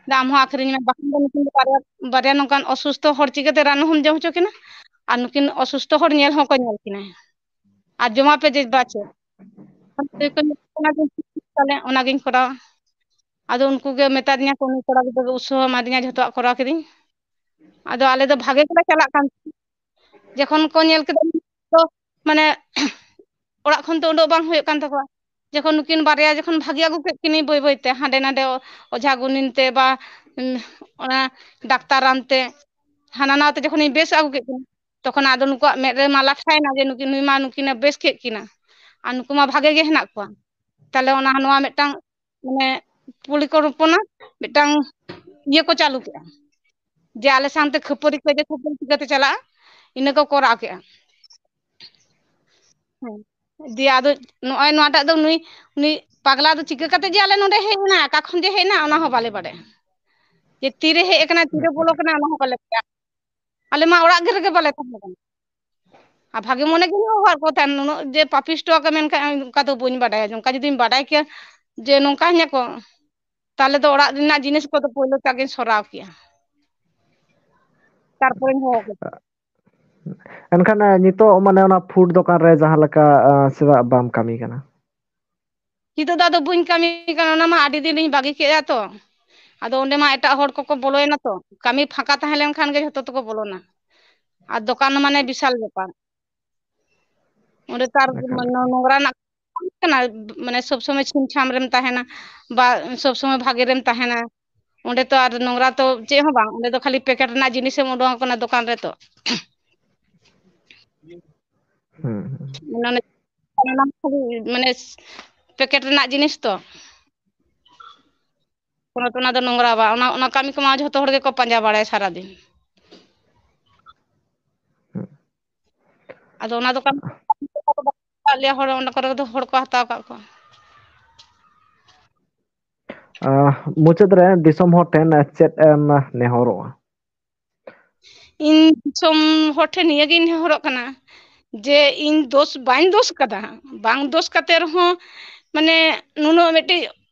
ᱫᱟ ᱟᱢ ᱦᱚᱸ ᱟᱠᱷᱨᱤᱧ ᱢᱮ, ᱵᱟᱠᱷᱟᱱ ᱫᱚ ᱱᱩᱠᱤᱱ ᱫᱚ ᱵᱟᱨᱭᱟ, ᱵᱟᱨᱭᱟ ᱱᱚᱝᱠᱟᱱ ᱚᱥᱩᱥᱛᱷᱚ ᱦᱚᱲ ᱪᱤᱠᱟᱹᱛᱮ ᱨᱟᱱ ᱦᱚᱢ ᱡᱚᱢ ᱦᱚᱪᱚ ᱠᱤᱱᱟ? ᱟᱨ ᱱᱩᱠᱤᱱ ᱚᱥᱩᱥᱛᱷᱚ ᱦᱚᱲ ᱧᱮᱞ ᱦᱚᱸᱠᱚ ᱧᱮᱞ ᱠᱤᱱᱟ, ᱟᱨ ᱡᱚᱢᱟ ᱯᱮ ᱡᱮ ᱵᱟ ᱪᱮᱫ?" ᱛᱟᱦᱞᱮ ᱚᱱᱟᱜᱤᱧ ᱠᱚᱨᱟᱣᱟ᱾ ᱟᱫᱚ ᱩᱱᱠᱩ ᱜᱮ ᱢᱮᱛᱟ ᱫᱤᱧᱟ ᱠᱚ, ᱩᱱᱤ ᱠᱚᱲᱟ ᱜᱤᱫᱽᱨᱟᱹ ᱜᱮ ᱩᱛᱥᱟᱦᱚ ᱮᱢᱟ ᱫᱤᱧᱟ, ᱡᱷᱚᱛᱚᱣᱟᱜ ᱠᱚᱨᱟᱣ ᱠᱤᱫᱤᱧ᱾ ᱟᱫᱚ ᱟᱞᱮ ᱫᱚ ᱵᱷᱟᱜᱮ ᱜᱮᱞᱮ ᱪᱟᱞᱟᱜ ᱠᱟᱱ ᱛᱟᱦᱮᱸᱫ᱾ ᱡᱚᱠᱷᱚᱱ ᱠᱚ ᱧᱮᱞ ᱠᱮᱫᱟ ᱫᱚ, ᱢᱟᱱᱮ, ᱚᱲᱟᱜ ᱠᱷᱚᱱ ᱛᱚ ᱩᱰᱩᱠ ᱵᱟᱝ ᱦᱩᱭᱩᱜ ᱠᱟᱱ ᱛᱟᱠᱚᱣᱟ᱾ ᱡᱚᱠᱷᱚᱱ ᱱᱩᱠᱤᱱ ᱵᱟᱨᱭᱟ ᱡᱚᱠᱷᱚᱱ ᱵᱷᱟᱜᱮ ᱟᱹᱜᱩ ᱠᱮᱫ ᱠᱤᱱᱤᱧ ᱵᱟᱹᱭ ᱵᱟᱹᱭ ᱛᱮ, ᱦᱟᱸᱰᱮ ᱱᱟᱰᱮ ᱚ-, ᱚᱡᱷᱟ ᱜᱩᱱᱤᱱ ᱛᱮ ᱵᱟ, ᱩᱢ, ᱚᱱᱟ ᱰᱟᱠᱛᱟᱨ ᱨᱟᱱ ᱛᱮ, ᱦᱟᱱᱟ ᱱᱟᱣᱟ ᱛᱮ ᱡᱚᱠᱷᱚᱱᱤᱧ ᱵᱮᱥ ᱟᱹᱜᱩ ᱠᱮᱫ ᱠᱤᱱᱟ, ᱛᱚᱠᱷᱚᱱ ᱟᱫᱚ ᱱᱩᱠᱩᱣᱟᱜ ᱢᱮᱫ ᱨᱮ ᱢᱟ ᱞᱟᱴᱷᱟᱭᱮᱱᱟ ᱡᱮ ᱱᱩᱠᱤᱱ, ᱱᱩᱭ ᱢᱟ ᱱᱩᱠᱤᱱᱮ ᱵᱮᱥ ᱠᱮᱫ ᱠᱤᱱᱟ, ᱟᱨ ᱱᱩᱠᱩ ᱢᱟ ᱵᱷᱟᱜᱮ ᱜᱮ ᱦᱮᱱᱟᱜ ᱠᱚᱣᱟ᱾ ᱛᱟᱦᱞᱮ ᱚᱱᱟ ᱱᱚᱣᱟ ᱢᱤᱫᱴᱟᱝ, ᱢᱟᱱᱮ, ᱯᱚᱨᱤᱠᱚᱞᱯᱚᱱᱟ ᱢᱤᱫᱴᱟᱝ ᱤᱭᱟᱹ ᱠᱚ ᱪᱟᱹᱞᱩ ᱠᱮᱜᱼᱟ, ᱡᱮ ᱟᱞᱮ ᱥᱟᱶᱛᱮ ᱠᱷᱟᱹᱯᱟᱹᱨᱤ ᱠᱟᱹᱭᱡᱟᱹ ᱠᱷᱟᱹᱯᱟᱹᱨᱤ ᱪᱤᱠᱟᱹᱛᱮ ᱪᱟᱞᱟᱜᱼᱟ, ᱤᱱᱟᱹ ᱠᱚ ᱠᱚᱨᱟᱣ ᱠᱮᱜᱼᱟ᱾ ᱦᱮᱸ, ᱫᱤᱭᱮ ᱟᱫᱚ ᱱᱚᱜᱼᱚᱭ ᱱᱚᱣᱟᱴᱟᱜ ᱫᱚ ᱱᱩᱭ, ᱩᱱᱤ ᱯᱟᱜᱽᱞᱟ ᱫᱚ ᱪᱤᱠᱟᱹ ᱠᱟᱛᱮ ᱡᱮ ᱟᱞᱮ ᱱᱚᱸᱰᱮ ᱦᱮᱡ ᱮᱱᱟ, ᱚᱠᱟ ᱠᱷᱚᱱ ᱡᱮ ᱦᱮᱡ ᱮᱱᱟ, ᱚᱱᱟ ᱦᱚᱸ ᱵᱟᱞᱮ ᱵᱟᱲᱟᱭᱟ᱾ ᱡᱮ ᱛᱤᱨᱮ ᱦᱮᱡ ᱟᱠᱟᱱᱟ, ᱛᱤᱨᱮ ᱵᱚᱞᱚ ᱠᱟᱱᱟ, ᱚᱱᱟ ᱦᱚᱸ ᱵᱟᱞᱮ ᱵᱟᱲᱟᱭᱟ᱾ ᱟᱞᱮ ᱢᱟ ᱚᱲᱟᱜ ᱜᱮ ᱨᱮᱜᱮ ᱵᱟᱞᱮ ᱛᱟᱦᱮᱸ ᱠᱟᱱᱟ᱾ ᱟᱨ ᱵᱷᱟᱜᱮ ᱢᱚᱱᱮ ᱜᱮᱧ ᱦᱚᱦᱚᱣᱟᱫ ᱠᱚ ᱛᱟᱦᱮᱸᱫ, ᱱᱩᱱᱟᱹᱜ ᱡᱮ ᱯᱟᱯᱤᱥᱴᱚ ᱟᱠᱟᱱᱟ, ᱢᱮᱱᱠᱷᱟᱱ ᱚᱱᱠᱟ ᱫᱚ ᱵᱟᱹᱧ ᱵᱟᱰᱟᱭᱟ᱾ ᱚᱱᱠᱟ ᱡᱩᱫᱤᱧ ᱵᱟᱰᱟᱭ ᱠᱮᱭᱟ ᱡᱮ ᱱᱚᱝᱠᱟ ᱦᱤᱧᱟ ᱠᱚ, ᱛᱟᱦᱞᱮ ᱫᱚ ᱚᱲᱟᱜ ᱨᱮᱱᱟᱜ ᱡᱤᱱᱤᱥ ᱠᱚᱫᱚ ᱯᱳᱭᱞᱳ ᱛᱟᱜᱤᱧ ᱥᱚᱨᱟᱣ ᱠᱮᱭᱟ, ᱛᱟᱨᱯᱚᱨᱮᱧ ᱦᱚᱦᱚ ᱠᱮᱭᱟ᱾ ᱮᱱᱠᱷᱟᱱ, ᱮ, ᱱᱤᱛᱚᱜ ᱢᱟᱱᱮ ᱚᱱᱟ ᱯᱷᱩᱰ ᱫᱚᱠᱟᱱ ᱨᱮ ᱡᱟᱦᱟᱸ ᱞᱮᱠᱟ, ᱮ, ᱪᱮᱫᱟᱜ ᱵᱟᱢ ᱠᱟᱹᱢᱤ ᱠᱟᱱᱟ? ᱱᱤᱛᱚᱜ ᱫᱚ ᱟᱫᱚ ᱵᱟᱹᱧ ᱠᱟᱹᱢᱤ ᱠᱟᱱᱟ, ᱚᱱᱟ ᱢᱟ ᱟᱹᱰᱤ ᱫᱤᱱ ᱨᱤᱧ ᱵᱟᱹᱜᱤ ᱠᱮᱫᱟ ᱛᱚ᱾ ᱟᱫᱚ ᱚᱸᱰᱮ ᱢᱟ ᱮᱴᱟᱜ ᱦᱚᱲ ᱠᱚᱠᱚ ᱵᱚᱞᱚᱭᱮᱱᱟ ᱛᱚ, ᱠᱟᱹᱢᱤ ᱯᱷᱟᱸᱠᱟ ᱛᱟᱦᱮᱸ ᱞᱮᱱᱠᱷᱟᱱ ᱜᱮ ᱡᱷᱚᱛᱚ ᱛᱮᱠᱚ ᱵᱚᱞᱚᱱᱟ᱾ ᱟᱨ ᱫᱚᱠᱟᱱ ᱢᱟᱱᱮ ᱵᱤᱥᱟᱞ ᱵᱮᱯᱟᱨ, ᱚᱸᱰᱮ ᱛᱚ ᱟᱨ ᱮᱠᱟᱞ᱾ ᱱᱚ-, ᱱᱚᱝᱨᱟ ᱨᱮᱱᱟᱜ ᱠᱟᱱᱟ, ᱢᱟᱱᱮ ᱥᱚᱵ ᱥᱚᱢᱚᱭ ᱪᱷᱤᱢ ᱪᱷᱟᱢ ᱨᱮᱢ ᱛᱟᱦᱮᱱᱟ ᱵᱟ ᱥᱚᱵ ᱥᱚᱢᱚᱭ ᱵᱷᱟᱜᱮ ᱨᱮᱢ ᱛᱟᱦᱮᱱᱟ᱾ ᱚᱸᱰᱮ ᱛᱚ ᱟᱨ ᱱᱚᱝᱨᱟ ᱛᱚ ᱪᱮᱫ ᱦᱚᱸ ᱵᱟᱝ, ᱚᱸᱰᱮ ᱫᱚ ᱠᱷᱟᱹᱞᱤ ᱯᱮᱠᱮᱴ ᱨᱮᱱᱟᱜ ᱡᱤᱱᱤᱥ ᱮᱢ ᱩᱰᱩᱝ ᱟᱠᱚ ᱠᱟᱱᱟ ᱫᱚᱠᱟᱱ ᱨᱮ ᱛᱚ᱾ ᱦᱩᱸ, ᱦᱩᱸ᱾ ᱚᱱᱟ ᱠᱷᱟᱹᱞᱤ ᱢᱟᱱᱮ ᱯᱮᱠᱮᱴ ᱨᱮᱱᱟᱜ ᱡᱤᱱᱤᱥ ᱛᱚ, ᱠᱳᱱᱳ ᱴᱚᱱᱟ ᱫᱚ ᱱᱚᱝᱨᱟ ᱵᱟᱝ, ᱚᱱᱟ, ᱚᱱᱟ ᱠᱟᱹᱢᱤ ᱠᱚᱢᱟ ᱡᱷᱚᱛᱚ ᱦᱚᱲ ᱜᱮᱠᱚ ᱯᱟᱸᱡᱟ ᱵᱟᱲᱟᱭᱟ ᱥᱟᱨᱟᱫᱤᱱ᱾ ᱦᱩᱸ᱾ ᱟᱫᱚ ᱚᱱᱟ ᱫᱚᱠᱟᱱ ᱞᱮᱭᱟ ᱦᱚᱲ, ᱚᱱᱟ ᱠᱚᱨᱮ ᱫᱚ ᱦᱚᱲ ᱠᱚ ᱦᱟᱛᱟᱣ ᱠᱟᱜ ᱠᱚᱣᱟ᱾ ᱟᱦ, ᱢᱩᱪᱟᱹᱫ ᱨᱮ ᱫᱤᱥᱚᱢ ᱦᱚᱲ ᱴᱷᱮᱱ ᱪᱮᱫ ᱮᱢ ᱱᱮᱦᱚᱨᱚᱜᱼᱟ? ᱤᱧ ᱫᱤᱥᱚᱢ ᱦᱚᱲ ᱴᱷᱮᱱ ᱱᱤᱭᱟᱹᱜᱤᱧ ᱱᱮᱦᱚᱨᱚᱜ ᱠᱟᱱᱟ ᱡᱮ ᱤᱧ ᱫᱳᱥ ᱵᱟᱹᱧ ᱫᱳᱥ ᱠᱟᱫᱟ, ᱵᱟᱝ ᱫᱳᱥ ᱠᱟᱛᱮ ᱨᱮᱦᱚᱸ ᱢᱟᱱᱮ ᱱᱩᱱᱟᱹᱜ ᱢᱤᱫᱴᱤᱡ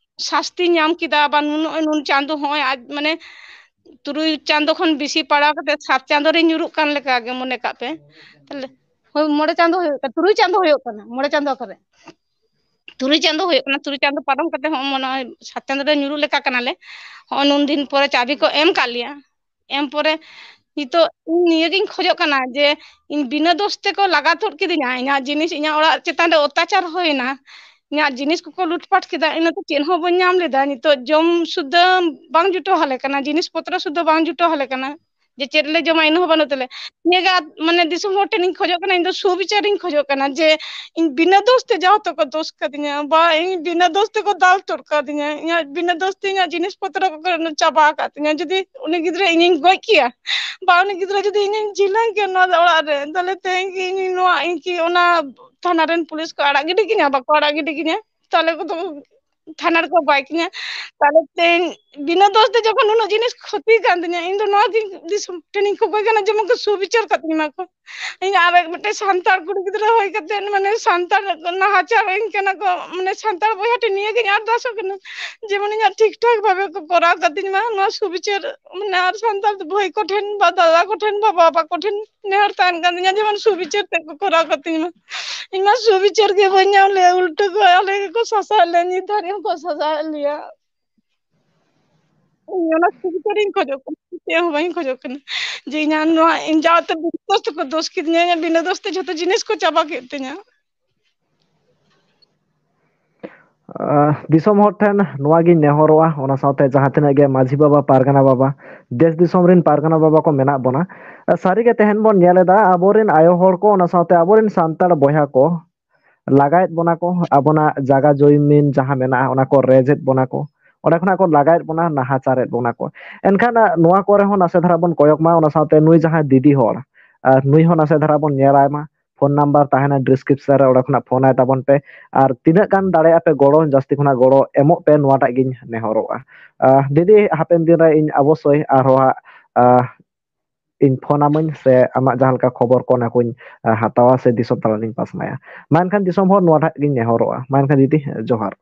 ᱥᱟᱥᱛᱤ ᱧᱟᱢ ᱠᱮᱫᱟ, ᱵᱟ ᱱᱩᱱᱟᱹᱜ ᱱᱩᱱ ᱪᱟᱸᱫᱚ ᱦᱚᱸᱜᱼᱚᱭ ᱟᱡ ᱢᱟᱱᱮ ᱛᱩᱨᱩᱭ ᱪᱟᱸᱫᱚ ᱠᱷᱚᱱ ᱵᱮᱥᱤ ᱯᱟᱲᱟᱣ ᱠᱟᱛᱮ ᱥᱟᱛ ᱪᱟᱸᱫᱚ ᱨᱮ ᱧᱩᱨᱩᱜ ᱠᱟᱱ ᱞᱮᱠᱟ ᱜᱮ ᱢᱚᱱᱮ ᱠᱟᱜ ᱯᱮ᱾ ᱛᱟᱦᱞᱮ ᱦᱳᱭ, ᱢᱚᱬᱮ ᱪᱟᱸᱫᱚ ᱦᱩᱭᱩᱜ ᱠᱟᱱᱟ, ᱛᱩᱨᱩᱭ ᱪᱟᱸᱫᱚ ᱦᱩᱭᱩᱜ ᱠᱟᱱᱟ, ᱢᱚᱬᱮ ᱪᱟᱸᱫᱚ ᱠᱚᱨᱮ᱾ ᱛᱩᱨᱩᱭ ᱪᱟᱸᱫᱚ ᱦᱩᱭᱩᱜ ᱠᱟᱱᱟ, ᱛᱩᱨᱩᱭ ᱪᱟᱸᱫᱚ ᱯᱟᱨᱚᱢ ᱠᱟᱛᱮ ᱦᱚᱸ ᱢᱚᱱᱮ ᱦᱚᱭ ᱥᱟᱛ ᱪᱟᱸᱫᱚ ᱨᱮ ᱧᱩᱨᱩᱜ ᱞᱮᱠᱟ ᱠᱟᱱᱟᱞᱮ᱾ ᱦᱚᱸᱜᱼᱚᱭ ᱱᱩᱱ ᱫᱤᱱ ᱯᱚᱨᱮ ᱪᱟᱵᱤ ᱠᱚ ᱮᱢ ᱠᱟᱜ ᱞᱮᱭᱟ᱾ ᱮᱢ ᱯᱚᱨᱮ ᱱᱤᱛᱚᱜ ᱤᱧ ᱱᱤᱭᱟᱹᱜᱤᱧ ᱠᱷᱚᱡᱚᱜ ᱠᱟᱱᱟ ᱡᱮ ᱤᱧ ᱵᱤᱱᱟᱹ ᱫᱳᱥ ᱛᱮᱠᱚ ᱞᱟᱜᱟ ᱛᱩᱫ ᱠᱤᱫᱤᱧᱟ, ᱤᱧᱟᱹᱜ ᱡᱤᱱᱤᱥ, ᱤᱧᱟᱹᱜ ᱚᱲᱟᱜ ᱪᱮᱛᱟᱱ ᱨᱮ ᱚᱛᱛᱟᱪᱟᱨ ᱦᱩᱭᱱᱟ, ᱤᱧᱟᱹᱜ ᱡᱤᱱᱤᱥ ᱠᱚᱠᱚ ᱞᱩᱴᱯᱟᱴ ᱠᱮᱫᱟ, ᱤᱱᱟᱹᱛᱮ ᱪᱮᱫ ᱦᱚᱸ ᱵᱟᱹᱧ ᱧᱟᱢ ᱞᱮᱫᱟ᱾ ᱱᱤᱛᱚᱜ ᱡᱚᱢ ᱥᱩᱫᱽᱫᱷᱟᱹ ᱵᱟᱝ ᱡᱩᱴᱟᱹᱣ ᱟᱞᱮ ᱠᱟᱱᱟ, ᱡᱤᱱᱤᱥ ᱯᱚᱛᱨᱚ ᱥᱩᱫᱽᱫᱷᱟᱹ ᱵᱟᱝ ᱡᱩᱴᱟᱹᱣ ᱟᱞᱮ ᱠᱟᱱᱟ᱾ ᱡᱮ ᱪᱮᱫ ᱞᱮ ᱡᱚᱢᱟ, ᱤᱱᱟᱹ ᱦᱚᱸ ᱵᱟᱹᱱᱩᱜ ᱛᱟᱞᱮ᱾ ᱱᱤᱭᱟᱹ ᱜᱮ ᱟᱫ-, ᱢᱟᱱᱮ ᱫᱤᱥᱚᱢ ᱦᱚᱲ ᱴᱷᱮᱱ ᱤᱧ ᱠᱷᱚᱡᱚᱜ ᱠᱟᱱᱟ, ᱤᱧ ᱫᱚ ᱥᱩᱵᱤᱪᱟᱨ ᱤᱧ ᱠᱷᱚᱡᱚᱜ ᱠᱟᱱᱟ ᱡᱮ ᱤᱧ ᱵᱤᱱᱟᱹ ᱫᱳᱥ ᱛᱮ ᱡᱟᱦᱟᱸ ᱛᱮᱠᱚ ᱫᱳᱥ ᱠᱟᱫᱤᱧᱟ, ᱵᱟ ᱤᱧ ᱵᱤᱱᱟᱹ ᱫᱳᱥ ᱛᱮᱠᱚ ᱫᱟᱞ ᱛᱚᱨ ᱠᱟᱫᱤᱧᱟ, ᱤᱧᱟᱹᱜ ᱵᱤᱱᱟᱹ ᱫᱳᱥ ᱛᱮ ᱤᱧᱟᱹᱜ ᱡᱤᱱᱤᱥ ᱯᱚᱛᱨᱚ ᱠᱚ ᱪᱟᱵᱟ ᱟᱠᱟᱫ ᱛᱤᱧᱟ, ᱡᱩᱫᱤ ᱩᱱᱤ ᱜᱤᱫᱽᱨᱟᱹ ᱤᱧᱤᱧ ᱜᱚᱡ ᱠᱮᱭᱟ, ᱵᱟ ᱩᱱᱤ ᱜᱤᱫᱽᱨᱟᱹ ᱡᱩᱫᱤ ᱤᱧᱤᱧ ᱡᱤᱞᱟᱹᱝ ᱠᱮᱭᱟ ᱱᱚᱣᱟ ᱚᱲᱟᱜ ᱨᱮ, ᱛᱟᱦᱞᱮ ᱛᱮᱦᱮᱧ ᱜᱮ ᱤᱧ ᱱᱚᱣᱟ, ᱤᱧ ᱠᱤ ᱚᱱᱟ ᱛᱷᱟᱱᱟ ᱨᱮᱱ ᱯᱩᱞᱤᱥ ᱠᱚ ᱟᱲᱟᱜ ᱜᱤᱰᱤ ᱠᱤᱧᱟ? ᱵᱟᱠᱚ ᱟᱲᱟᱜ ᱜᱤᱰᱤ ᱠᱤᱧᱟ᱾ ᱛᱟᱦᱞᱮ ᱠᱚᱫᱚ ᱛᱷᱟᱱᱟ ᱨᱮᱠᱚ ᱵᱟᱭ ᱠᱤᱧᱟ᱾ ᱛᱟᱦᱞᱮ ᱛᱮᱦᱮᱧ ᱵᱤᱱᱟᱹ ᱫᱳᱥ ᱛᱮ ᱡᱚᱠᱷᱚᱱ ᱩᱱᱟᱹᱜ ᱡᱤᱱᱤᱥ ᱠᱷᱚᱛᱤ ᱠᱟᱱ ᱛᱤᱧᱟ, ᱤᱧ ᱫᱚ ᱱᱚᱣᱟ ᱜᱮ ᱫᱤᱥᱚᱢ ᱴᱷᱮᱱᱤᱧ ᱠᱷᱚᱠᱚᱭ ᱠᱟᱱᱟ, ᱡᱮᱢᱚᱱ ᱠᱚ ᱥᱩᱵᱤᱪᱟᱨ ᱠᱟᱛᱤᱧ ᱢᱟ ᱠᱚ᱾ ᱤᱧ ᱟᱨ ᱢᱤᱫᱴᱮᱱ ᱥᱟᱱᱛᱟᱲ ᱠᱩᱲᱤ ᱜᱤᱫᱽᱨᱟᱹ ᱦᱩᱭ ᱠᱟᱛᱮ, ᱢᱟᱱᱮ, ᱥᱟᱱᱛᱟᱲ ᱱᱟᱦᱟᱪᱟᱨ ᱤᱧ ᱠᱟᱱᱟ ᱠᱚ, ᱢᱟᱱᱮ, ᱥᱟᱱᱛᱟᱲ ᱵᱚᱭᱦᱟ ᱴᱷᱮᱱ ᱱᱤᱭᱟᱹ ᱜᱤᱧ ᱟᱨᱫᱟᱥᱚᱜ ᱠᱟᱱᱟ, ᱡᱮᱢᱚᱱ ᱤᱧᱟᱹᱜ ᱴᱷᱤᱠ ᱴᱷᱟᱠ ᱵᱷᱟᱵᱮ ᱠᱚ ᱠᱚᱨᱟᱣ ᱠᱟᱛᱤᱧ ᱢᱟ ᱱᱚᱣᱟ ᱥᱩᱵᱤᱪᱟᱨ, ᱢᱟᱱᱮ, ᱟᱨ ᱥᱟᱱᱛᱟᱲ ᱵᱷᱟᱹᱭ ᱠᱚᱴᱷᱮᱱ ᱵᱟ ᱫᱟᱫᱟ ᱠᱚᱴᱷᱮᱱ ᱵᱟ ᱵᱟᱵᱟ ᱠᱚᱴᱷᱮᱱ ᱱᱮᱦᱚᱨ ᱛᱟᱦᱮᱱ ᱠᱟᱱ ᱛᱤᱧᱟ, ᱡᱮᱢᱚᱱ ᱥᱩᱵᱤᱪᱟᱨ ᱛᱮ ᱠᱚ ᱠᱚᱨᱟᱣ ᱠᱟᱛᱤᱧ ᱢᱟ᱾ ᱤᱧ ᱢᱟ ᱥᱩᱵᱤᱪᱟᱨ ᱜᱮ ᱵᱟᱹᱧ ᱧᱟᱢ ᱞᱮᱭᱟ, ᱩᱞᱴᱟᱹ ᱠᱚ ᱟᱞᱮ ᱜᱮᱠᱚ ᱥᱟᱥᱟᱣᱮᱫ ᱞᱮᱭᱟ, ᱱᱤᱛ ᱫᱷᱟᱹᱨᱤᱡ ᱦᱚᱸᱠᱚ ᱥᱟᱥᱟᱣᱮᱫ ᱞᱮᱭᱟ᱾ ᱤᱧ ᱚᱱᱟ ᱥᱩᱵᱤᱪᱟᱨ ᱤᱧ ᱠᱷᱚᱡᱚᱜ ᱠᱟᱱᱟ, ᱪᱮᱫ ᱦᱚᱸ ᱵᱟᱹᱧ ᱠᱷᱚᱡᱚᱜ ᱠᱟᱱᱟ ᱡᱮ ᱤᱧᱟᱹᱜ ᱱᱚᱣᱟ, ᱤᱧ ᱡᱟᱣᱛᱮ ᱵᱤᱱᱟᱹ ᱫᱳᱥ ᱛᱮᱠᱚ ᱫᱳᱥ ᱠᱤᱫᱤᱧᱟ, ᱤᱧᱟᱹᱜ ᱵᱤᱱᱟᱹ ᱫᱳᱥ ᱛᱮ ᱡᱷᱚᱛᱚ ᱡᱤᱱᱤᱥ ᱠᱚ ᱪᱟᱵᱟ ᱠᱮᱫ ᱛᱤᱧᱟ᱾ ᱟᱦ, ᱫᱤᱥᱚᱢ ᱦᱚᱲ ᱴᱷᱮᱱ ᱱᱚᱣᱟ ᱜᱤᱧ ᱱᱮᱦᱚᱨᱚᱜᱼᱟ, ᱚᱱᱟ ᱥᱟᱶᱛᱮ ᱡᱟᱦᱟᱸ ᱛᱤᱱᱟᱹᱜ ᱜᱮ ᱢᱟᱹᱡᱷᱤ ᱵᱟᱵᱟ, ᱯᱟᱨᱜᱟᱱᱟ ᱵᱟᱵᱟ, ᱫᱮᱥ ᱫᱤᱥᱚᱢ ᱨᱮᱱ ᱯᱟᱨᱜᱟᱱᱟ ᱵᱟᱵᱟ ᱠᱚ ᱢᱮᱱᱟᱜ ᱵᱚᱱᱟ, ᱥᱟᱹᱨᱤ ᱜᱮ ᱛᱮᱦᱮᱧ ᱵᱚᱱ ᱧᱮᱞ ᱮᱫᱟ ᱟᱵᱚᱨᱮᱱ ᱟᱭᱳ ᱦᱚᱲ ᱠᱚ, ᱚᱱᱟ ᱥᱟᱶᱛᱮ ᱟᱵᱚᱨᱮᱱ ᱥᱟᱱᱛᱟᱲ ᱵᱚᱭᱦᱟ ᱠᱚ ᱞᱟᱜᱟᱭᱮᱫ ᱵᱚᱱᱟ ᱠᱚ, ᱟᱵᱚᱱᱟᱜ ᱡᱟᱜᱟ ᱡᱚᱭᱢᱤᱱ ᱡᱟᱦᱟᱸ ᱢᱮᱱᱟᱜᱼᱟ ᱚᱱᱟ ᱠᱚ ᱨᱮᱡᱮᱫ ᱵᱚᱱᱟ ᱠᱚ, ᱚᱸᱰᱮ ᱠᱷᱚᱱᱟᱜ ᱠᱚ ᱞᱟᱜᱟᱭᱮᱫ ᱵᱚᱱᱟ, ᱱᱟᱦᱟᱪᱟᱨᱮᱫ ᱵᱚᱱᱟ ᱠᱚ᱾ ᱮᱱᱠᱷᱟᱱ, ᱟᱦ, ᱱᱚᱣᱟ ᱠᱚᱨᱮ ᱦᱚᱸ ᱱᱟᱥᱮ ᱫᱷᱟᱨᱟ ᱵᱚᱱ ᱠᱚᱭᱚᱜ ᱢᱟ, ᱚᱱᱟ ᱥᱟᱶᱛᱮ ᱱᱩᱭ ᱡᱟᱦᱟᱸᱭ ᱫᱤᱫᱤ ᱦᱚᱲ, ᱟᱨ ᱱᱩᱭ ᱦᱚᱸ ᱱᱟᱥᱮ ᱫᱷᱟᱨᱟ ᱵᱚᱱ ᱧᱮᱞᱟᱭ ᱢᱟ᱾ ᱯᱷᱳᱱ ᱱᱟᱢᱵᱟᱨ ᱛᱟᱦᱮᱱᱟ ᱰᱤᱥᱠᱨᱤᱯᱥᱚᱱ ᱨᱮ, ᱚᱸᱰᱮ ᱠᱷᱚᱱᱟᱜ ᱯᱷᱳᱱ ᱟᱭ ᱛᱟᱵᱚᱱ ᱯᱮ᱾ ᱟᱨ ᱛᱤᱱᱟᱹᱜ ᱜᱟᱱ ᱫᱟᱲᱮᱭᱟᱜᱼᱟ ᱯᱮ ᱜᱚᱲᱚ, ᱡᱟᱹᱥᱛᱤ ᱠᱷᱚᱱᱟᱜ ᱜᱚᱲᱚ ᱮᱢᱚᱜ ᱯᱮ, ᱱᱚᱣᱟᱴᱟᱜ ᱜᱤᱧ ᱱᱮᱦᱚᱨᱚᱜᱼᱟ᱾ ᱟᱦ, ᱫᱤᱫᱤ, ᱦᱟᱯᱮᱱ ᱫᱤᱱ ᱨᱮ ᱤᱧ ᱚᱵᱚᱥᱥᱳᱭ ᱟᱨᱦᱚᱸ ᱦᱟᱸᱜ, ᱟᱦ, ᱤᱧ ᱯᱷᱳᱱ ᱟᱢᱟᱹᱧ ᱥᱮ ᱟᱢᱟᱜ ᱡᱟᱦᱟᱸ ᱞᱮᱠᱟ ᱠᱷᱚᱵᱚᱨ ᱠᱚ ᱚᱱᱟ ᱠᱚᱧ, ᱟᱦ, ᱦᱟᱛᱟᱣᱟ ᱥᱮ ᱫᱤᱥᱚᱢ ᱛᱟᱞᱟ ᱨᱤᱧ ᱯᱟᱥᱱᱟᱭᱟ᱾ ᱢᱟ ᱮᱱᱠᱷᱟᱱ ᱫᱤᱥᱚᱢ ᱦᱚᱲ ᱱᱚᱣᱟᱴᱟᱜ ᱜᱤᱧ ᱱᱮᱦᱚᱨᱚᱜᱼᱟ᱾ ᱢᱟ ᱮᱱᱠᱷᱟᱱ ᱫᱤᱫᱤ, ᱡᱚᱦᱟᱨ᱾